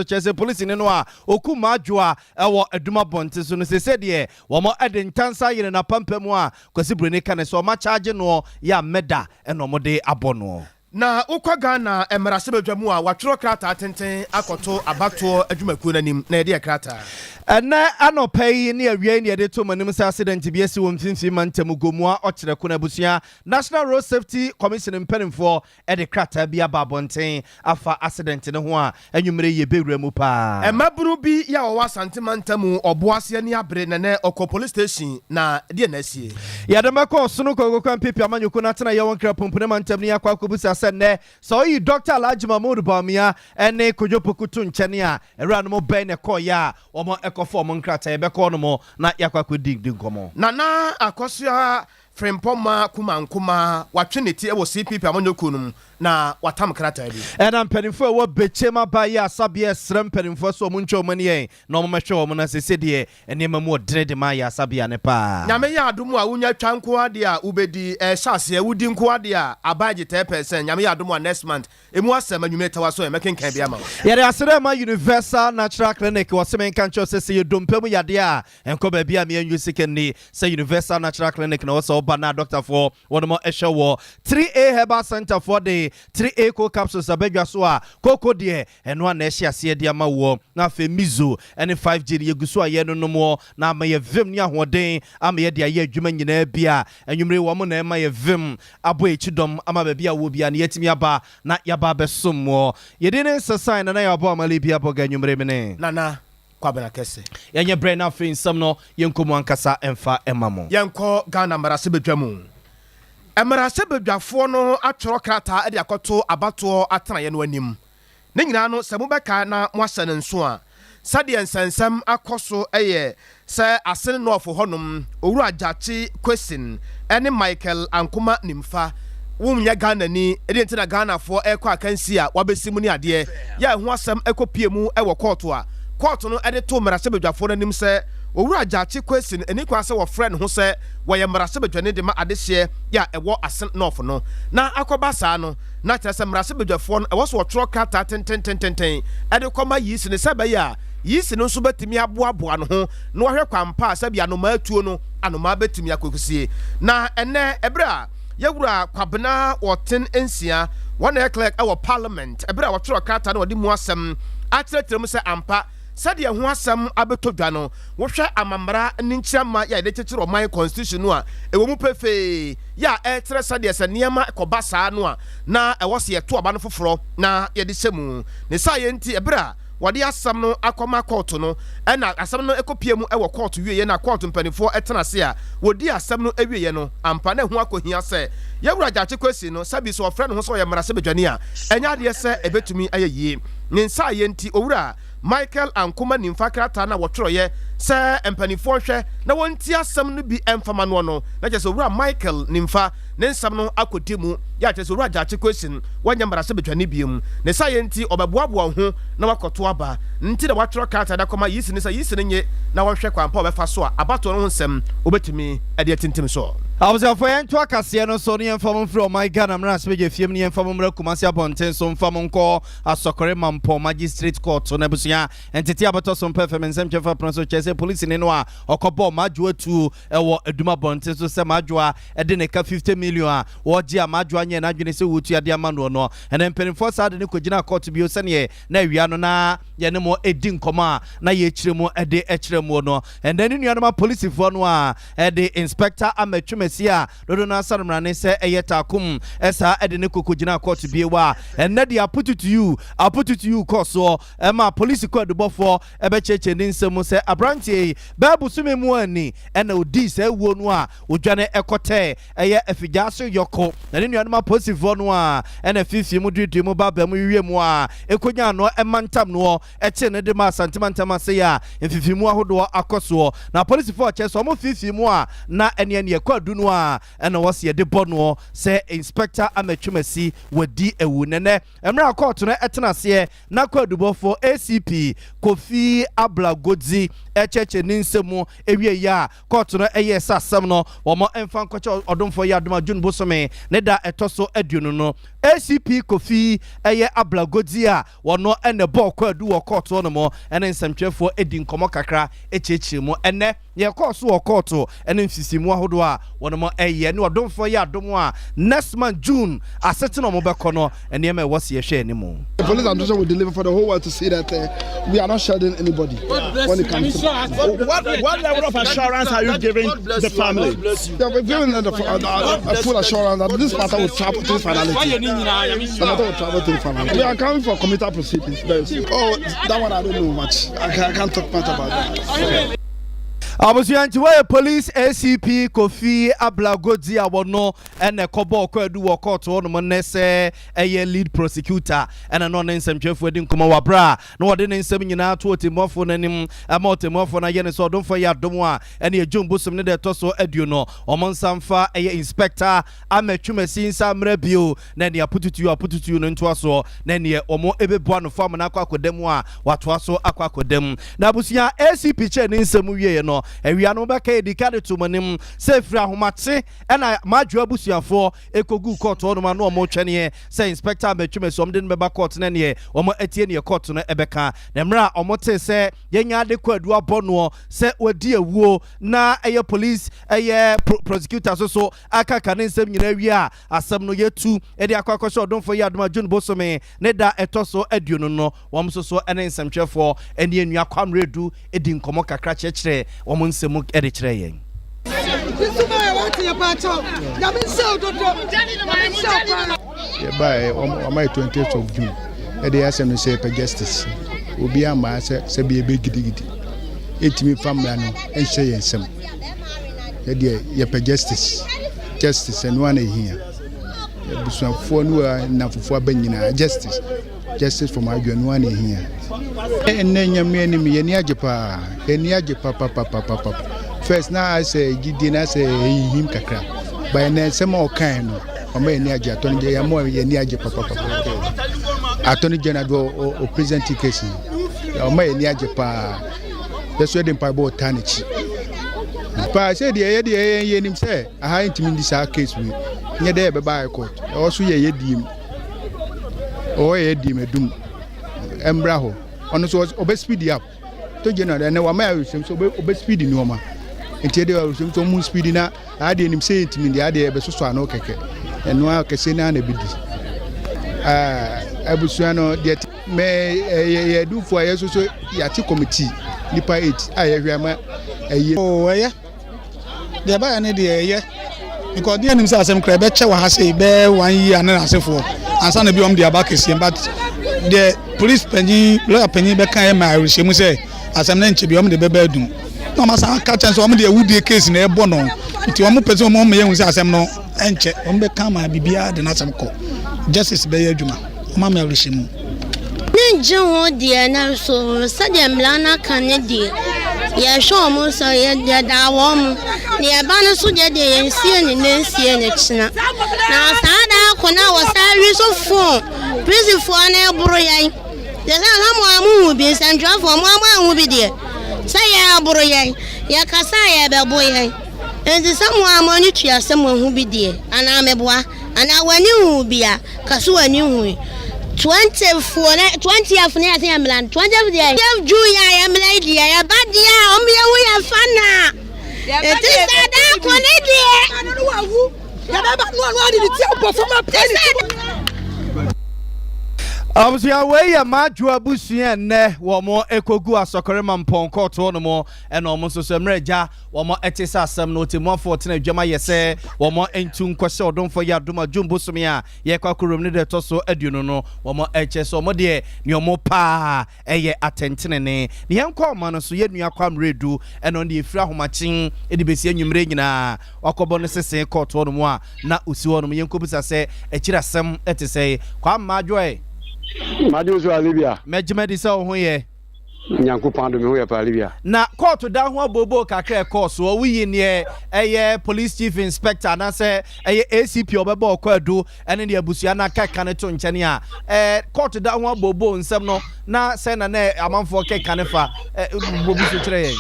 Kyerɛ sɛ polisini no a ɔkum Madwoa wɔ Adum abɔnten so no, seesei deɛ wɔde ntansa ayere n'apampam a Kwasi Broni ka ne sɛ wɔakyagye noɔ yɛ a mɛda na wɔde abɔ noɔ. Na wokɔ Ghana mmarahyɛbadwa mu a, wɔatwerɛ krataa tenten akɔto abatoɔ adwumakuo no anim, na yɛde yɛ krataa. Ɛnnɛ anɔpa yi ne awia yi na yɛde to mo anim sɛ asedɛnte bi asi wɔ Mfimfini Mantam Gomoa Ɔkyerɛko no abusua National Road Safety Commission mpanimfoɔ de krataa bi aba abɔnten afa asedɛnte no ho a anwummere yi yɛbɛwura mu paa. Mmabunu bi yɛ a wɔwɔ Asante mantam Ɔboase ani abere na nɛ ɔkɔ police station na deɛ na asie? Yɛde mɛkɔ Ɔsono Kwaku Kwampipi Amanyɔkuo no atenaeɛ wɔ Nkran Pumpuni mantam no yɛakɔ akɔbisa sɛ nnɛ sɛ ɔyi Dɔkta Alhaji Mahmood Bawumia ne Kojo Poku to nkyɛne a awuranom bɛn na ɛkɔeɛ a wɔn kɔfa wɔn nkrataa yɛbɛkɔ hɔnom na yɛakɔ akɔdi nkɔmmɔ. Nana Akosua Frimpong Kumankumah watwe ne ti wɔ CPP amanyɔkuo no mu na watam krataa bi. Ɛna mpanimfoɔ a ɛwɔ Bechem aba yi asabea resrɛ mpanimfoɔ sɛ wɔn ntwa wɔn ani yɛn na wɔn mmɛhwɛ wɔn na sese deɛ nneɛma mu ɔdene de ma ayaresabea no paa. Nyame yɛ adom a wonya twa nko ara deɛ a wobɛdi ɛhyɛ aseɛ wodi nko ara deɛ a aban gye 10% Nyame yɛ adom a next month ɛmu asɛm anwumere tawa so ɛ mɛkenkan bi ama wo. Yɛde aseda rema Universal Natural Clinic, wɔse menka nkyerɛ wo sɛ sɛ yɛ dompe mu yadeɛ a Nkɔ baabi a meanwie sika nni. Sɛ Universal Natural Clinic na ɛwɔ sɛ woba na adɔktafoɔ wɔnom hwɛ woɔ. 3A Herbal Centre foɔ de 3A Cold Capsules aba dwa so a kooko deɛ ɛno ara na ɛhyɛ aseɛ de ama woɔ. Na afei Mizo ne 5G no yɛgu so a yɛrenonom woɔ na ama yɛ vim ne ahoɔden ama yɛde ayɛ adwuma nyinaa bi a anwummere wɔn na ɛma yɛ vim abɔ yɛn kyidɔm ama baabi a wowɔ biara no yɛatumi aba na yɛaba abɛsom woɔ. Yɛdin ne Nsesan Nana Yaw Boamah Libya Boga anwummere mene. Nana Kwabena Kɛse. Yɛnyɛ brɛ na afei nsɛm no yɛnkɔ mu ankasa mfa mma mo. Yɛnkɔ Ghana mmarahyɛbadwa mu. Mmarahyɛbadwafoɔ no atwerɛ krataa de akɔto abatoɔ atenaeɛ no anim. Ne nyinaa no, sɛ mobɛkae na moahyɛ no nso a, sɛdeɛ nsɛnsɛm akɔ so yɛ sɛ Asene North hɔnom, Owura Gyakye Quayson ne Michael Ankomah Nimfa, wonyɛ Ghanani, ɛdeɛn nti na Ghanafoɔ rekɔ akansie a wabɛsi mu ne adeɛ yɛ a ɛho asɛm kɔpue mu wɔ kɔɔto a kɔɔto no de too mmarahyɛbadwafoɔ no anim sɛ Owura Gyakye Quayson nni kwan sɛ wɔfrɛ ne ho sɛ wɔyɛ mmarahyɛbadwani de ma adehyeɛ yɛ a ɛwɔ Asen North no. Na akɔba saa no, na kyerɛ sɛ mmarahyɛbadwafoɔ no ɛwɔ sɛ wɔtwerɛ krataa tententententen de kɔma Yisi no sɛ ɛbɛyɛ a Yisi no nso bɛtumi aboaboa ne ho na wahwɛ kwan pa a sɛbi anomaa tuo no anomaa bɛtumi akɔsie. Na ɛnnɛ ɛberɛ a Yɛwura Kwabena Wɔten Nsia, wɔn na ɛyɛ clerk wɔ Parliament, ɛberɛ a wɔtwerɛ krataa na wɔde mu asɛm akyerɛkyerɛ mu sɛ ampa sɛdeɛ ɛho asɛm abɛtɔ dwa no, wohwɛ amammara ne nkyerɛma yɛ a yɛde kyekyere ɔman constitution no a, ɛwɔ mu pefee yɛ a ɛkyerɛ sɛdeɛ sɛ nneɛma kɔba saa no a na ɛwɔ sɛ yɛto aba no foforɔ na yɛde hyɛ mu. Ne saayɛ nti, ɛberɛ a wɔde asɛm no akɔma kɔɔto no, ɛna asɛm no kɔpie mu wɔ kɔɔto wieɛ na kɔɔto mpanimfoɔ tena ase a wɔdii asɛm no wieɛ no, ampa na ɛho akɔhia sɛ Yɛwura Gyakye Kwesi no, sɛbi sɛ ɔfrɛ ne ho sɛ ɔyɛ mmarahyɛbadwani a, ɛnyɛ adeɛ sɛ ɛbɛtumi ayɛ yie. Ne nsaayɛ nti, Owura Michael Ankomah Nimfa krataa no a wɔtwerɛeɛ sɛ mpanimfoɔ nhwɛ na wɔntie asɛm no bi mfa ma noɔ no, na kyerɛ sɛ Owura Michael Nimfa ne nsɛm no akɔdi mu yɛ a kyerɛ sɛ Owura Gyakye Quayson wanyɛ mmarahyɛbadwani biom. Ne saayɛ nti ɔbɛboaboa wo ho na wakɔto aba. Nti na watwerɛ krataa de akɔma Yisi no sɛ Yisi no nye na wɔnhwɛ kwan pa a ɔbɛfa so a abatoɔ no ho nsɛm ɔbɛtumi de atintim so. Abusuafoɔ yɛntoa kaseɛ no so na yɛmfa mo mfiri ɔman Ghana mmarahyɛbadwa fie mu na yɛmfa mo mmra Kumasi abɔnten so mfa mo nkɔ Asɔkɔre Mampɔn Magistrate Court no abusua ntetee abɛtɔ so mpɛ fam nsɛmtwerɛfoɔ apono so kyerɛ sɛ polisini no a ɔkɔbɔɔ Madwoa tuo wɔ Adum abɔnten so sɛ Madwoa de ne ka 50 million a wɔgye a Madwoa nyɛɛ n'adwene sɛ wɔtua de ama noɔ no. Ɛnɛ mpanimfoɔ saa de no kɔgyinaa kɔɔto bio sɛdeɛ na awia no na yɛne mo redi nkɔmmɔ a na yɛrekyerɛ mu de kyerɛ mo no. Ɛnɛ ne nuanom apolisifoɔ no a de Inspector Ahmed Twumasi a dodoɔ no ara sane mmrane sɛ ɛyɛ Takum saa de no kɔkɔgyinaa kɔɔto bio a ɛnɛ deɛ apututuyu apututuyu kɔɔ soɔ ma apolisi kwaadubɔfoɔ bɛkyerɛkyerɛ ne nsɛm mu sɛ aberanteɛ yi bɛyɛ bosome mu ani na ɔdii saa wuo no a ɔdwane kɔtɛɛ ɛyɛ afigyaase yɔko na ne nuanom apolisifoɔ no a ɛna fiifii mu duidui mu ba baa mu wiwie mu a ɛkɔnyaa noɔ ɛmantam noɔ ɛkyee no de ma Asante mantam ase a mfifimu ahodoɔ akɔ soɔ na apolisifoɔ kyerɛ sɛ ɔmo fiifii mu a na ɛneɛ neɛ ɛkɔ adu no a ɛna wɔsi ɛde bɔ noɔ sɛ Inspector Ahmed Twumasi wadi awu nɛnɛ mmerɛ a kɔɔto no ɛtena aseɛ na kwaadubɔfoɔ ACP Kofi Ablagodzi kyerɛkyerɛ ne nsɛm mu wieeɛ a, kɔɔto no yɛɛ sɛ asɛm no wɔn mfa nkɔkyɛ ɔdomfoɔ yi adom a June bosome ne da ɛtɔ so 20 no. ACP Kofi yɛ Ablagodzi a wɔno na ɛbɔɔ kwaadu wɔ kɔɔto hɔ nom ne nsɛmtwerɛfoɔ di nkɔmmɔ kakra kyerɛkyerɛ mu. Ɛnnɛ, nea ɛkɔɔ so wɔ kɔɔto ne nsisimu ahodoɔ a wɔnom yɛ ne ɔdomfoɔ yɛ adom a next month June asetena a wɔbɛkɔ no nneɛma a ɛwɔ sɛ yɛhwɛ anim. The police administration will deliver for the whole world to see that we are not shedding anybody when it comes to. What level of assurance are you giving the family? Yeah, we're giving them a full assurance that this matter will travel to finality. The matter will travel to finality. We are coming for committal proceedings very soon. Oh, that one I don't know much. I can't talk much about that. Abusua nti wɔyɛ police ACP Kofi Ablagodzi a wɔno ɛna ɛkɔbɔɔ kwaadu wɔ kɔɔto hɔnom nnɛ sɛ ɛyɛ lead prosecutor ɛna na ɔne nsɛmtwerɛfoɔ adi nkɔmmɔ wɔ aberɛ a na wɔde ne nsɛm nyinaa to ɔtɛmmuafoɔ no anim ɛma ɔtɛmmuafoɔ no ayɛ ne sɛ ɔdomfoɔ yɛ adom a ɛne June bosom ne da ɛtɔ so 20 wɔn nsa mfa ɛyɛ Inspector Ahmed Twumasi nsa mmerɛ bio na ɛne apututuo apututuo no ntoasoɔ na ɛneɛ wɔn ɛbɛbua no fam na akɔ akɔda mu a watoa so akɔ akɔda mu. Na abusua ACP kyɛɛ ne nsɛm wieɛ no, awia no mobɛka yɛdi ka de too mo anim sɛ ɛfiri ahomakye ɛna Madwo abusuafoɔ ɛkɔguu kɔɔto hɔnom a na wɔn retwɛneɛ sɛ Inspector Ahmed Twumasi wɔn de no bɛba kɔɔto na ɛneɛ wɔn atie neɛ kɔɔto no ɛbɛka. Na mmerɛ a wɔn tee sɛ yɛnya ade kwaadu abɔ noɔ sɛ wadi awuo na ɛyɛ police ɛyɛ prosecutor so so akaka ne nsɛm nyinaa wie a asɛm no yɛtu de akɔ akɔhyɛ ɔdomfoɔ yi adom a June bosome ne da ɛtɔ so 20 no wɔn nso so ne nsɛmtwerɛfoɔ ne yɛn nua Kwame Redu di nkɔmmɔ kakra kyerɛkyerɛ wɔn nsɛm mu de kyerɛ yɛn. Yɛbaeɛ wɔama yɛ 20th of June ɛde yɛ asɛm no sɛ yɛpɛ justice obi amma sɛ sɛbi yɛbɛ gidigidi ɛtumi fa mmara no nhyɛ yɛn nsam yɛdeɛ yɛpɛ justice justice ɛno ara na ɛhia abusuafoɔ no a nnamfofoɔ aba nyinaa justice justice for my adwene ɛno ara na ɛhia ɛnɛ nyame anim yɛni agye paa yɛni agye papapapapapa first na asɛ gyidie na asɛ ɛhihim kakra ba ɛnɛ nsɛm a ɔkae no ɔma yɛni agye atɔ no gye yɛma yɛni agye papapapa atɔ no gye na do o present case ɔma yɛni agye paa yɛso yɛde mpaebɔ ɔtaa n'akyi paa sɛ deɛ yɛ deɛ yɛn yɛnim sɛ aha ntumi ndi saa case wei nyɛ dɛ yɛbɛba high court ɛwɔ so yɛ yɛ diem ɔwɔ yɛ diem adum ɛmbra hɔ ɔno nso ɔbɛ speed up to general ɛnɛ wama yɛ awerɛhyɛm sɛ ɔbɛ speed nneɛma nti ɛde awerɛhyɛm sɛ ɔmo speed na adeɛ nim sɛ yɛntumi deɛ adeɛ yɛbɛsosɔ ano kɛkɛ ɛno a kɛse no a na ɛbɛdi abusua no deɛ Mɛ yɛ yɛ adufo a yɛsoso yɛate committee nipa 8 a yɛhwɛ ama ɛyɛ. Oh ɛyɛ deɛ ɛbaeɛ no deɛ ɛyɛ because deɛ nim sɛ asɛm kora ɛbɛkyɛ wɔ ha sei bɛɛ one year ne n'asefoɔ ansa na bi wɔn de aba kɛseɛ but deɛ police panyin lawyer panyin bɛka yɛ ma awerɛhyɛmu sɛ asɛm no nkyɛ bi wɔn de bɛba adum na wɔn asan aka kyɛn sɛ wɔn de awudie case na ɛbɔ no nti wɔn pɛ sɛ wɔn yɛ hu sɛ asɛm no ɛnkyɛ wɔn bɛka ama biribiara de n'asɛm kɔ justice bɛyɛ adwuma. Ɔma me awerɛhyɛmu. Menngye ho deɛ, nanso sɛdeɛ mmara no aka no deɛ, yɛhwɛ wɔn so, yɛdaa wɔn. Na yɛn ba no nso deɛ deɛ yɛnsie no nnɛ nsie no kyena. Na saa da ko no a wɔsan wi so fon prisifoɔ no reboro yɛn. Deɛ sɛ na mo a mohu bi, nsɛntwerɛfoɔ mo a moanhu bi deɛ, sɛ yɛreboro yɛn, yɛkasa a yɛrebɛbo yɛn. Enti sɛ mo a mo ani tua sɛ moahu bi deɛ, anaa meboa, anaa w'ani nhuu bi a, Ka so w'ani nhui. Twenty foɔ na twentieth ne yɛsɛ yɛn mmla no twentieth deɛ. Twentieth June yɛ a yɛn mmla yi deɛ yɛba deɛ a wɔn yɛ hu yɛn fa na. Eti sɛ daako ne deɛ. Abusua wei yɛ Madwo abusua ɛnnɛ wɔn ɛkɔgu Asɔkɔre Mampɔn kɔɔto hɔ nom ɛna wɔn nso so mmerɛ agya wɔn ɛte sɛ asɛm no ɔtɛmmuafoɔ ɔtena adwam ayɛ sɛ wɔn ntu nkɔhyɛ ɔdomfoɔ yɛ adom a June bosome a yɛrekɔ akɔwuram no da ɛtɔ so 20 no wɔn ɛkyɛ sɛ wɔn deɛ nea wɔn paa ɛyɛ atɛntenenee na yɛnkɔ ɔman no so yɛn nua Kwame Redu ɛna ɔno deɛ ɛfiri ahomakyen de bɛsi anwummerɛ nyinaa wakɔbɔ no sese kɔɔto hɔ nom a na ɔsi hɔ nom yɛnkɔbisa sɛ akyiri asɛm ɛte sɛn Kwame Madwoɛ. Madwo so Alibia. Mɛgye madi sɛ wo ho yɛ. Nyankopɔn adom me ho yɛ paa Libya. Na kɔɔto da ho abooboo kakra a ɛkɔɔ soɔ, woyi neɛ ɛyɛ Police Chief Inspector anaasɛ ɛyɛ ACP a ɔbɛbɔ ɔkwaadu ne deɛ abusua no aka ka no to nkyɛne a, ɛɛ kɔɔto da ho abooboo nsɛm no na sɛn na na amanfoɔ keka no fa? Ɛ bɔ bi so kyerɛ yɛn.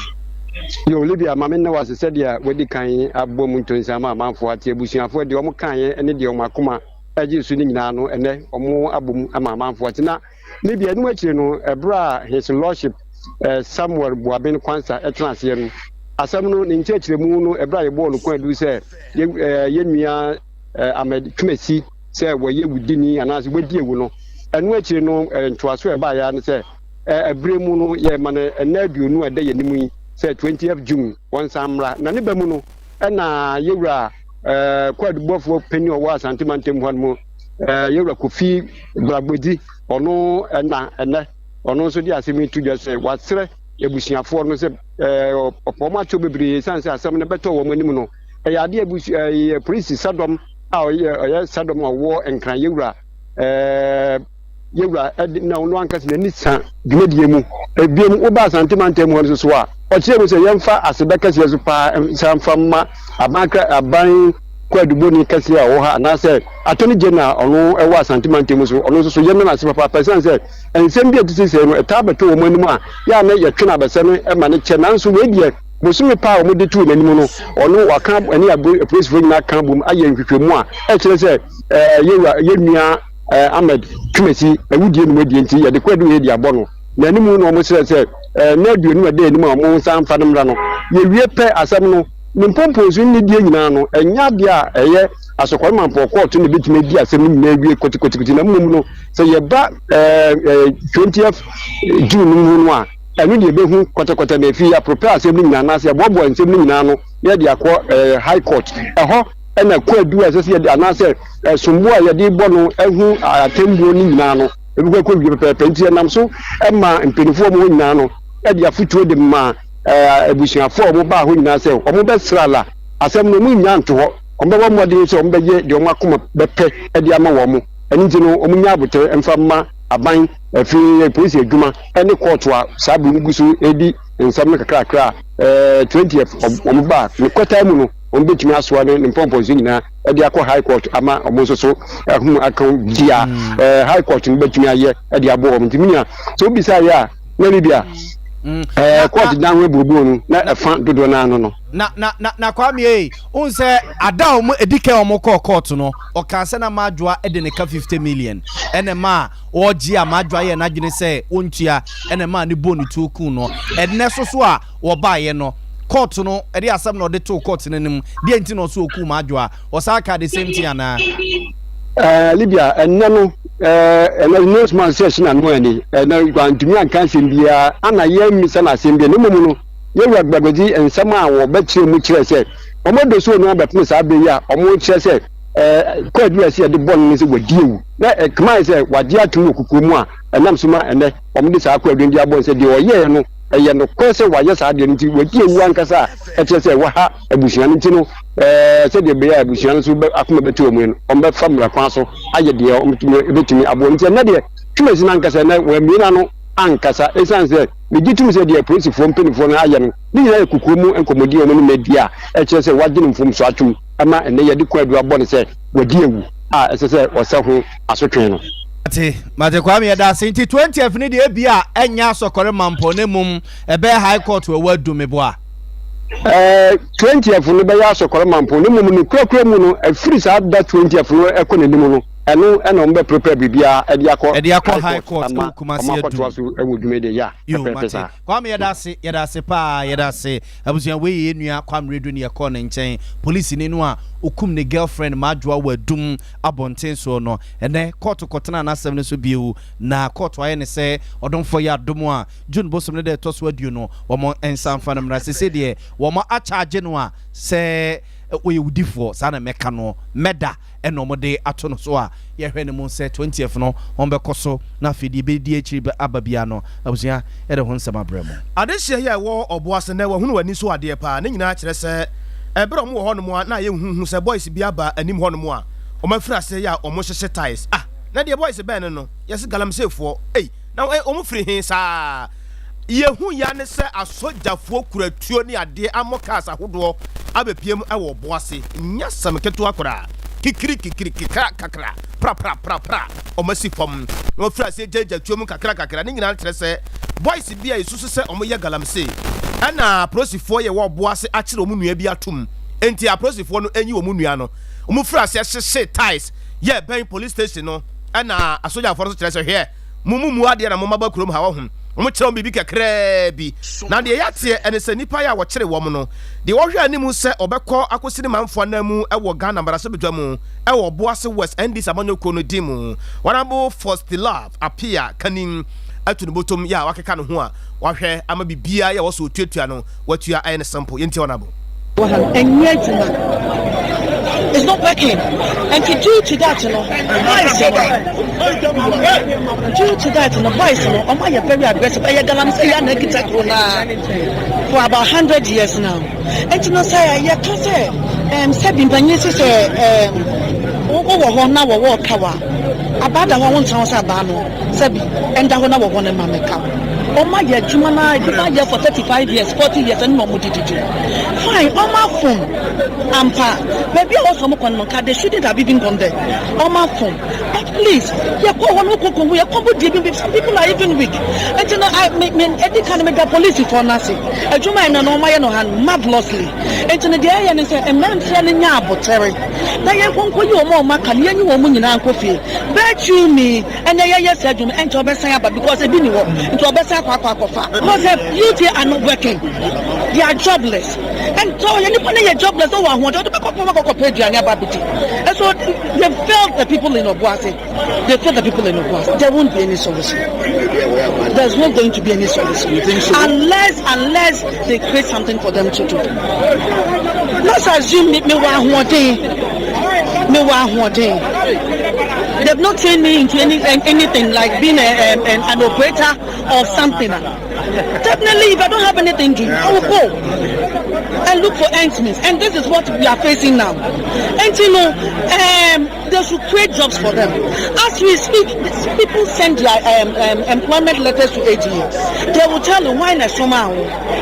Yo, Olivia, ma menna wo ase sɛdeɛ woadi kan abɔ mu ntonsa ama amanfoɔ ate. Abusuafoɔ, deɛ wɔkaeɛ ne deɛ wɔn akoma gyee so no nyinaa no, ɛnnɛ wɔabɔ mu ama amanfoɔ ate. Na Libya, ɛno akyire no, ɛberɛ a His Lordship Samuel Boaben Quansah tena aseɛ no, asɛm no, ne nkyerɛkyerɛmu no, ɛberɛ a yɛbɔɔ no kwaadu sɛ yɛn nua Ahmed Twumasi sɛ wɔyɛ wudini anaasɛ wadi awu no, ɛno akyire no, ntoaso a ɛbaeɛ ara ne sɛ, Ɛberɛ mu no, yɛma no nna 20 a ɛda yɛn anim yi sɛ 20th June wɔnsan mmra. Na ne ba mu no, ɛna yɛwura kwaadubɔfoɔ panin a ɔwɔ Asante mantam hɔ nom, yɛwura Kofi Bragbodzi, ɔno ɛna ɛnɛ ɔno nso de asɛm yi to dwa sɛ wasrɛ abusuafoɔ no sɛ ɔpɔ wɔn akyɛw bebree ɛsiane sɛ asɛm no bɛtɔ wɔn anim no ɛyɛ adeɛ abusua polisi sadɔm a ɔyɛ ɔyɛ sadɔm a ɔwɔ Nkran yɛwura Yɛwura de na ɔno ankasa n'ani sa dwumadie mu. Ebiem, woba Asante mantam mu hɔ nso so a, ɔkyerɛ mu sɛ yɛmfa aseda kɛseɛ so paa nsa mfa mma aban kra aban kwaadubɔni kɛseɛ a ɔwɔ ha anaasɛ Attorney General a ɔno ɛwɔ Asante mantam mu so, ɔno nso so yɛmma no ase papaapa ɛsiane sɛ nsɛm bi a ɛte sɛ sei no ɛtaa bɛto wɔn anim a yɛ a na yɛtwe no abɛsɛ no ma no kyɛ nanso wei deɛ bosome paa a wɔde too n'anim no ɔno waka ɛne apolisifoɔ nyinaa ka abom ayɛ nhwehwɛmu a ɛkyerɛ sɛ ɛɛ yɛwura yɛnua eh, Ahmed Twumasi awudie no mu adie nti yɛde kwadu wei de abɔ no. Na anim na wɔn srɛ sɛ eh, nna 20 a ɛda anim a wɔn nsa mfa no mmra no, yɛwie pɛ asɛm no, ne mpɔmpɔnso nnidie nyinaa no, ɛnyɛ adeɛ a ɛyɛ asɔkɔre mampɔn kɔɔto na ɛbɛtumi adi asɛm no nyinaa awie kɔtikɔtikɔti, na mmom no sɛ yɛba eh, eh, 20th June no mu no a, ɛno deɛ ɛbɛhu kɔtɛkɔtɛ na ɛfiri yɛapropɛ asɛm no nyinaa anaasɛ yɛaboaboa nsɛm no nyinaa ano na yɛde akɔ eh, High Court ɛhɔ ɛna kwaadu a ɛsɛ sɛ yɛde anaasɛ ɛsombo a yɛde bɔ no ho atɛmmuo no nyinaa no, ɛbɛkɔ akɔwie pɛpɛɛpɛ. Nti ɛnam so ma mpanimfoɔ a wɔwɔ nyinaa no de afotuo de ma abusuafoɔ a wɔbaa hɔ nyinaa sɛ wɔbɛsrɛ Allah asɛm no, wɔnnya nto hɔ, wɔbɛbɔ mmɔden sɛ wɔbɛyɛ deɛ wɔn akoma bɛpɛ de ama wɔn. Ɛno nti no, wɔnya aboterɛ mfa mma aban, afei polisi adwuma ne kɔɔto a saa bere no gu so redi nsɛm no kakrakra a 20th wɔn ba ne kɔtaa mu no, wɔbɛtumi asoa ne mpɔmpɔnso nyinaa de akɔ high court ama wɔn nso so ahunu aka di a mm. eh, high court no bɛtumi ayɛ de aboa wɔn nti menua sɛ wobisa yɛ a na libia mm. eh, court dan ho abuobuo no na ɛfa dodoɔ no ano no na na na na kwame ee n sɛ ada a wɔn edi kan wɔn kɔɔ court no ɔkaa sɛ na madwoa de ne ka 50 million ɛna ma ɔgye a madwoa yɛ n'adwene sɛ wɔntua ɛna ma ne bɔ ne tuo kun no ɛnɛ soso a wɔbaeɛ no court no ɛde asɛm na ɔde too court no anim deɛ nti na ɔso okum Adwoa ɔsan kaa the same thing anaa. Ɛɛ Libya ɛnɛ no ɛɛ ɛnɛ nose man sɛ ɛhyɛ n'ano ani ɛnɛ wantumi anka asɛm biara ana yɛmmisa no asɛm biara na mmom no yɛwura gbagbagyi nsɛm a wɔbɛkyerɛ mu kyerɛ sɛ wɔn adɔ so onu abɛpem saa bere yi a wɔkyerɛ sɛ ɛɛ kwaadu a ɛsɛ yɛde bɔ no ne sɛ wadi awu na ɛkama yɛ sɛ wagye atom wɔ kukuo mu a ɛnam so ma ɛnɛ wɔde saa kwaadu no de abɔ no sɛ deɛ ɔyɛɛ no Ɛyɛ nokorɛ sɛ wayɛ saa adeɛ no nti wadi awu ankasa a ɛkyerɛ sɛ waha abusua no nti no, ɛɛ sɛdeɛ ɛbɛyɛ a abusua no nso bɛ akoma bɛte wɔn no, wɔbɛfa mmara kwan so ayɛ deɛ wɔbɛtumi bɛtumi aboa nti ɛnnɛ deɛ Twumasi no ankasa ɛnnɛ wɔammue n'ano ankasa ɛsiane sɛ megye tom sɛ deɛ apolisifoɔ mpanimfoɔ no ayɛ no ne nyinaa yɛ kokoa mu nkɔmmɔdi a wɔne me adi a ɛkyerɛ sɛ wɔagye no mfomsoɔ atom ma ɛnnɛ yɛde kwaadu abɔ no sɛ wadi awu a ɛsɛ sɛ ɔsɛ ho asotwe no. Mate, mate Kwame yɛda ase. Nti 20th no deɛ ebia ɛnyɛ asɔkɔre mampɔn na mmom ɛbɛyɛ high court wɔ ɛwɔ Adu meboa? Ɛɛ 20th no bɛyɛ asɔkɔre mampɔn na mmom no kurakura mu no ɛfiri saa da 20th no ɛkɔ n'anim no ɛno ɛna wɔn bɛ prepare biribiara ɛde akɔ ɛde akɔ high court ama ɛwɔ Kumasi wɔn akɔtoa Adum. so ɛwɔ dwumadie ya Yo, pɛpɛɛpɛ mate. saa. Kwame yɛda ase, yɛda ase paa, yɛda ase. Abusua wei yɛ yɛn nua Kwame Redu ne yɛkɔɔ ne nkyɛn. Polisini no a okum ne girlfriend Madwoa wɔ Adum abɔnten soɔ no, ɛnnɛ kɔɔto kɔtenaa n'asɛm no so bio, na kɔɔto ayɛ no sɛ ɔdomfoɔ yɛ adom a, June bosom no da ɛtɔ so aduonu, wɔn nsa mfa no mmra. Seesei deɛ wɔn akyagye no a sɛ ɔyɛ wudifoɔ, saa na mɛka noɔ, murder ɛna wɔde ato no so a yɛhwɛ no mu sɛ 20th no wɔbɛkɔ so na afei deɛ ɛbɛdi akyiri aba biara no abusua yɛde ho nsɛm abrɛ mo. Adehyeɛ yi a ɛwɔ ɔbo ase nnɛ wɔahunu w'ani so adeɛ paa. Ne nyinaa kyerɛ sɛ ɛberɛ a wɔwɔ hɔnom a na ayɛ huhu sɛ boys bi aba anim hɔnom a wɔafiri aseɛ yɛ a wɔhyehye tiles. Ah! Na deɛ boys bɛn ne no? Yɛse galamseyfoɔ. Ei! Na wɔn firi he saa? Yɛhu ya ne sɛ asogyafoɔ kura tuo ne adeɛ amɔ cars ahodoɔ abɛpiem wɔ ɔbo ase. Nyɛ asɛm ketewa koraa. Kikiri kikiri kikra kakra pra pra pra pra wɔn asi fam na wɔafiri aseɛ gyaagya tuo mu kakra kakra. Ne nyinaa kyerɛ sɛ boys bi a yɛsusu sɛ wɔyɛ galamsey. Ɛna apolisifoɔ yɛ wɔ ɔbo ase akyere wɔn nua bi atom. Enti apolisifoɔ no nyi wɔn nua no. Wɔn firi aseɛ hyehyee tiles yɛ bɛn police station no. Ɛna asogyafoɔ no nso kyerɛ sɛ hwɛ, mo mu mu adeɛ na mo maba kurom ha wahu. Wɔn kyerɛ wɔn biribi kakraa bi. Na deɛ yɛateɛ ɛne sɛ nnipa yi a wɔkyere wɔn no, deɛ wɔhwɛ anim sɛ ɔbɛkɔ akɔsi ne manfoɔ ananmu wɔ Ghana mmarahyɛbadwa mu wɔ Obuasi West NDC amanyɔkuo no din mu, Honourable Faustilove Appiah Kanin atu ne bɔtɔm yɛ a wakeka ne ho a wahwɛ ama biribiara yɛ a wɔsɔ otuatua no watua ayɛ no simple. Yɛntie Honourable. Wɔ ha no ɛnyɛ adwuma it's not working nti due to that no boys no due to that no boys no ɔmo ayɛ very aggressive ɛyɛ galamsey yɛ na ekita kuro naa for about hundred years now nti no sɛ yɛka sɛ ɛm sɛbi mpanyin sɛ sɛ ɛm wowɔ hɔ na wɔwɔ ɔkawa abaa da hɔ a wontra hɔ sɛ abaa no. Sɛbi, ɛnda hɔ na wɔ hɔ no ma me ka. Ɔmo ayɛ adwuma no ara, ebinom ayɛ for 35 years, 40 years, ɛno na ɔmo de didi. Fine, ɔmo afom ampa. Baabi a wɔsɛ ɔmo kɔ no nka they shouldn't have even gone there. Ɔmo afom. But please, yɛkɔ hɔ no wokɔ kɔhu, yɛkɔ bɔ die bi, some people are even weak. Nti no, I, me, me, edi kan no meda polisifoɔ no ase. Adwuma a ɛnɛ no ɔmo ayɛ no ha no, marvelously. Nti no deɛ ɛyɛ ne sɛ, mmeranteɛ no nya abotere. Na yɛnkɔ nkɔyi wɔn a wɔn aka no, yɛnyi wɔn nyinaa nkɔ fie. Bet you me ɛnɛ yɛyɛ saa adwuma ɛnkyɛ ɔbɛsan aba because ebi ni hɔ nti ɔbɛsan akɔ akɔ akɔfa. Because the youth here are not working, they are jobless and so ɔyɛ nipa no yɛ jobless ɔwɔ ahoɔden ɔde bɛkɔ fam akɔkɔ pɛ aduane aba abɛdi and so they failed the people in Obuasi, they failed the people in Obuasi. There won't be any solution. There's not going to be any solution unless unless they create something for them to do. Let's assume me wɔ ahoɔden, me wɔ ahoɔden. They've not trained me into any anything like being a, um, an, an operator or something. Definitely, if I don't have anything to do, I will go and look for ends means. And this is what we are facing now. And you know, um, they should create jobs for them. As we speak, people send their um, um, employment letters to AGA. They will tell you why na soma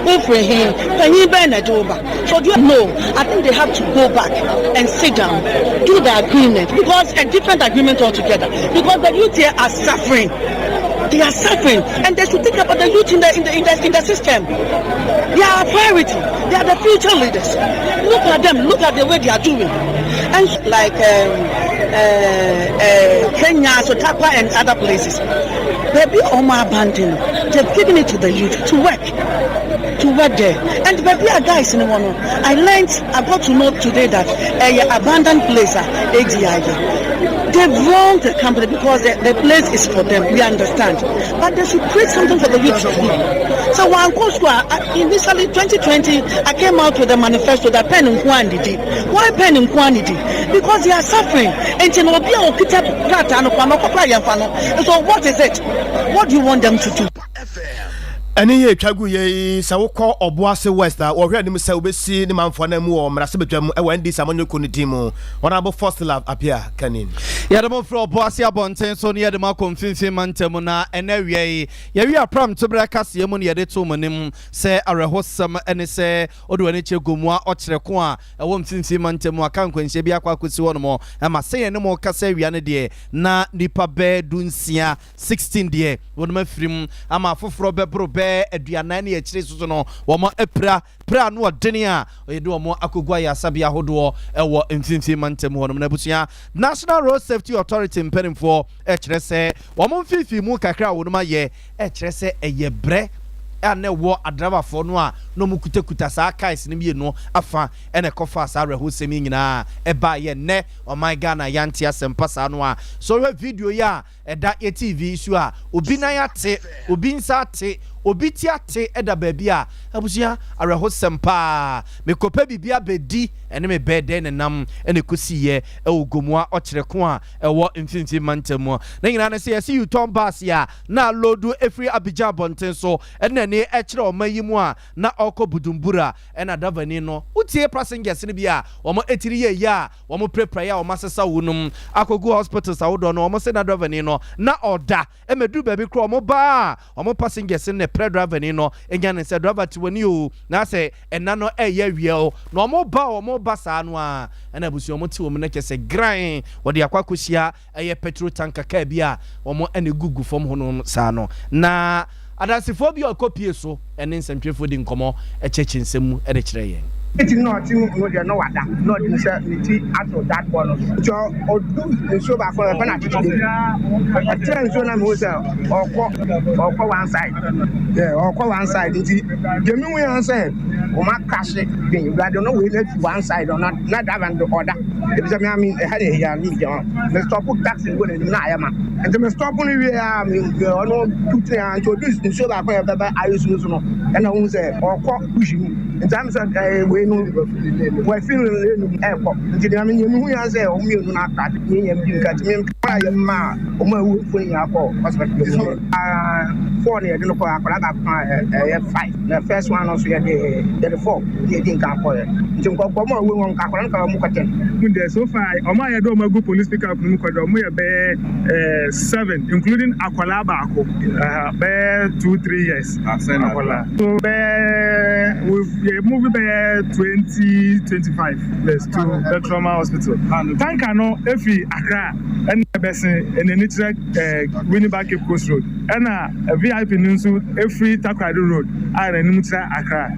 wofiri he panyin bɛn na ɛde wo ba. So do you know? I think they have to go back and sit down, do the agreement because a different agreement altogether. Because the youth here are suffering. They are suffering, and they should think about the youth in the in the in the, in the system. They are a priority. They are the future leaders. Look at them. Look at the way they are doing. And like um, uh, uh, Kenya, Sotakwa, and other places, baby, Oma abandoned. They've given it to the youth to work, to work there. And baby, guys in one, I learned, I got to know today that a abandoned place, AGI. They've wronged the company because the, the place is for them. We understand. But they should create something for the youth to do. So one course, initially 2020, I came out with a manifesto that pen nko Why pen nko Because they are suffering. And you know, obi a okita krataa no kwa no kɔkora yɛn fa no. So what is it? What do you want them to do? Ɛne yɛ ɛtwa gu yɛ yi sɛ wokɔ Ɔboase West a wɔhwɛ anim sɛ wobɛsi ne manfoɔ no mu wɔ mmarahyɛbadwam wɔ NDC amanyɔkuo no din mu Honourable Faustilove Appiah Kanin. Yɛde mo frɛ Ɔboase abɔnten so na yɛde mo akɔ mfimfini mantam na ɛnɛ awia yi yɛwie apram toberɛ kaseɛ mu na yɛde too mo anim sɛ awerɛhosɛm ne sɛ wode w'ani kyerɛ Gomoa ɔkyerɛ ko a ɛwɔ mfimfini mantam mu aka nkwanhyia bi akɔ akɔsi hɔ nom ma sɛ yɛne mo rekasa awia no deɛ na nnipa bɛɛ dunsia 16 deɛ wɔnom afiri mu ama afoforɔ bɛboro bɛɛ aduanan ne akyire soso no wɔn apira pira ano ɔdene a yɛde wɔn akɔgu ayaresabea ahodoɔ ɛwɔ mfimfini mantam hɔ nom. Na abusua National Road Safety Authority mpanimfoɔ ɛkyerɛ sɛ wɔn mfimfini mu kakra a wɔnom ayɛ ɛkyerɛ sɛ ɛyɛ brɛ a na ɛwɔ adrabafoɔ no a na wɔn kutakuta saa cars no mmienu afa ɛna ɛkɔfaa saa awerɛhosɛm yi nyinaa ɛbaeɛ. Nnɛ ɔman Ghana yɛante asɛmpa saa no a sɛ wohwɛ video yi a ɛda yɛ TV so a, obi nan ate, obi nsa ate, obi ti ate da baabi a, abusua, awerɛhosɛm paa. Mekɔpɛ biribi abɛdi ɛne me bɛ dɛn na nam na ɛkɔsiiɛ wɔ Gomoa ɔkyerɛ ko a ɛwɔ mfimfini mantam mu. Ne nyinaa ne sɛ yɛse U-turn bus a na aloodu firi Abidjan abɔnten so de n'ani kyerɛ ɔman yi mu a na ɔrekɔ Budumbura ɛna davani no. Wotie passengers no bi a wɔn tiri yɛ yie a Wɔn pirapiraeɛ a wɔn asesa wo nom akɔgu hospitals ahodoɔ no, wɔn se na driverni no na ɔda. Ɛmɛduru baabi koraa wɔn ba a wɔn passengers no na ɛpira driverni no nya ne sɛ driver te w'ani oo na asɛ ɛna no ɛyɛ awia oo na wɔn ba a wɔn ba saa no ara ɛna abusua wɔn te wɔn na kyɛ sɛ gran wɔde akɔ akɔhyia ɛyɛ petrol tanker car bi a wɔn ɛna ɛgugu fam hɔ nom saa no na. Adansefoɔ bi a ɔkɔpie so ne nsɛntwerɛfoɔ di nkɔmmɔ kyerɛkyerɛ nsɛm mu de kyerɛ yɛn. Eti na ɔte no deɛ na wada na ɔde ne nsa ne ti ato dartboard no so. Nti ɔdu nsuo baako no ɛfɛ no atwetwe mu. Ɔkyerɛ nsuo na mehu sɛ ɔkɔ ɔkɔ one side. Yeah, ɔkɔ one side nti deɛ mehu yɛn sɛ wɔn akrahye den wurade no wei na afi one side na na driver no de ɔda. Ebisɛ me ame ɛha na ɛhia me gyina hɔ. Me stop taxi wɔ n'anim na ayɛ ma. Nti me stop no wie a me ɔno tu tene a nti ɔdu nsuo baako yɛ bɛbɛ ayɛ su no so no ɛna wohu sɛ ɔkɔ bush mu. Nti am sɛ ɛɛ wei no wafi no lane mu ɛkɔ nti deɛ me mehu yɛn sɛ wɔn mmienu no akra me yɛn di nka nti me mpɛ a yɛn maa wɔn a ɛwɔ fo nyinaa kɔ hospital so aa four na yɛde no kɔ akwadaa baako a ɛyɛ five na first one no nso yɛde yɛde four na yɛdi nka kɔ yɛ nti nkɔkɔ wɔn a ɛwɔ wɔn akwadaa no ka wɔn kɔ ten. Deɛ so far wɔn a yɛde wɔn agu police pickup no mu kɔ deɛ wɔn yɛ bɛyɛ ɛɛ seven including akwadaa baako bɛyɛ 2, 3 years akwadaa. So bɛyɛ we move bɛyɛ 20, 25 plus to the trauma hospital. Tanker no efi Accra ɛna ɛbɛsen ɛnani kyerɛ Winneba Cape Coast Road, ɛna VIP no nso efiri Takoradi Road a n'anim kyerɛ Accra.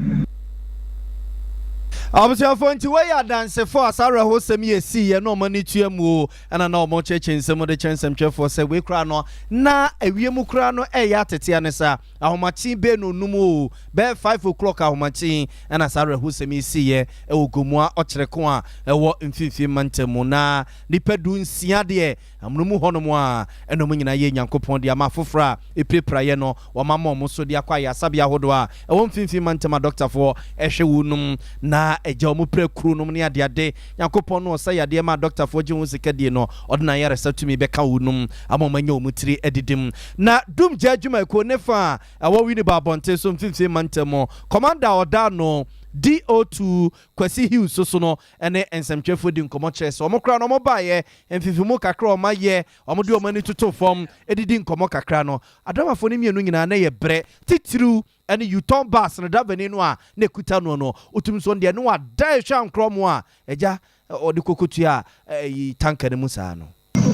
Abusuafoɔ, nti wɔyɛ adansefoɔ a saa awerɛhosɛm yi esiiɛ na ɔmo ani tua mu o, ɛna na ɔmo kyerɛkyerɛ nsɛm de kyerɛ nsɛmtwerɛfoɔ sɛ wei koraa no na ewiem koraa no ɛyɛ atetea ne sa ahomakye bɛɛ no onum o, bɛɛ 5 o'clock ahomakye ɛna saa awerɛhosɛm yi siiɛ ɛwɔ Gomua ɔkyerɛko a ɛwɔ Mfimfini mantam mu, na nipa 16 deɛ amunumu hɔnom a ɛna ɔmo nyinaa yɛ Nyankopɔn de ama. Afoforɔ a ɛpirapiraeɛ no, wɔma ma ɔmo so de akɔ ayasabea ahodoɔ a ɛwɔ Mfimfini mantam a dɔktafoɔ ɛhwɛ wo nom na agya ɔmo pira kuro nom ne adeade. Nyankopɔn no ɔsɛ yadeɛ ma dɔktafoɔ gye ho sika die no, ɔde na ayaresa tumi bɛka wo nom ama ɔmo anya ɔmo tiri adidim. Na dumgya adwumayɛkuo ne fa a ɛwɔ Winneba abɔnten so Mfimfini mantam, commander a ɔda no DO2 Kwasi Hughes so no ɛne nsɛmtwerɛfoɔ di nkɔmmɔ kyerɛ sɛ ɔmo koraa no ɔmo baeɛ mfifimu kakra a ɔmo ayɛ, ɔmo de ɔmo ani toto fam edidi nkɔmmɔ kakra no, adramafoɔ no mmienu nyinaa na yɛ brɛ titiriw ɛne Yutong bus no driver no a na ekuta no, otumi so deɛ no wada ehwɛ ankorɔ mu a ɛgya ɔde kokotua ɛyi tanker no mu saa no.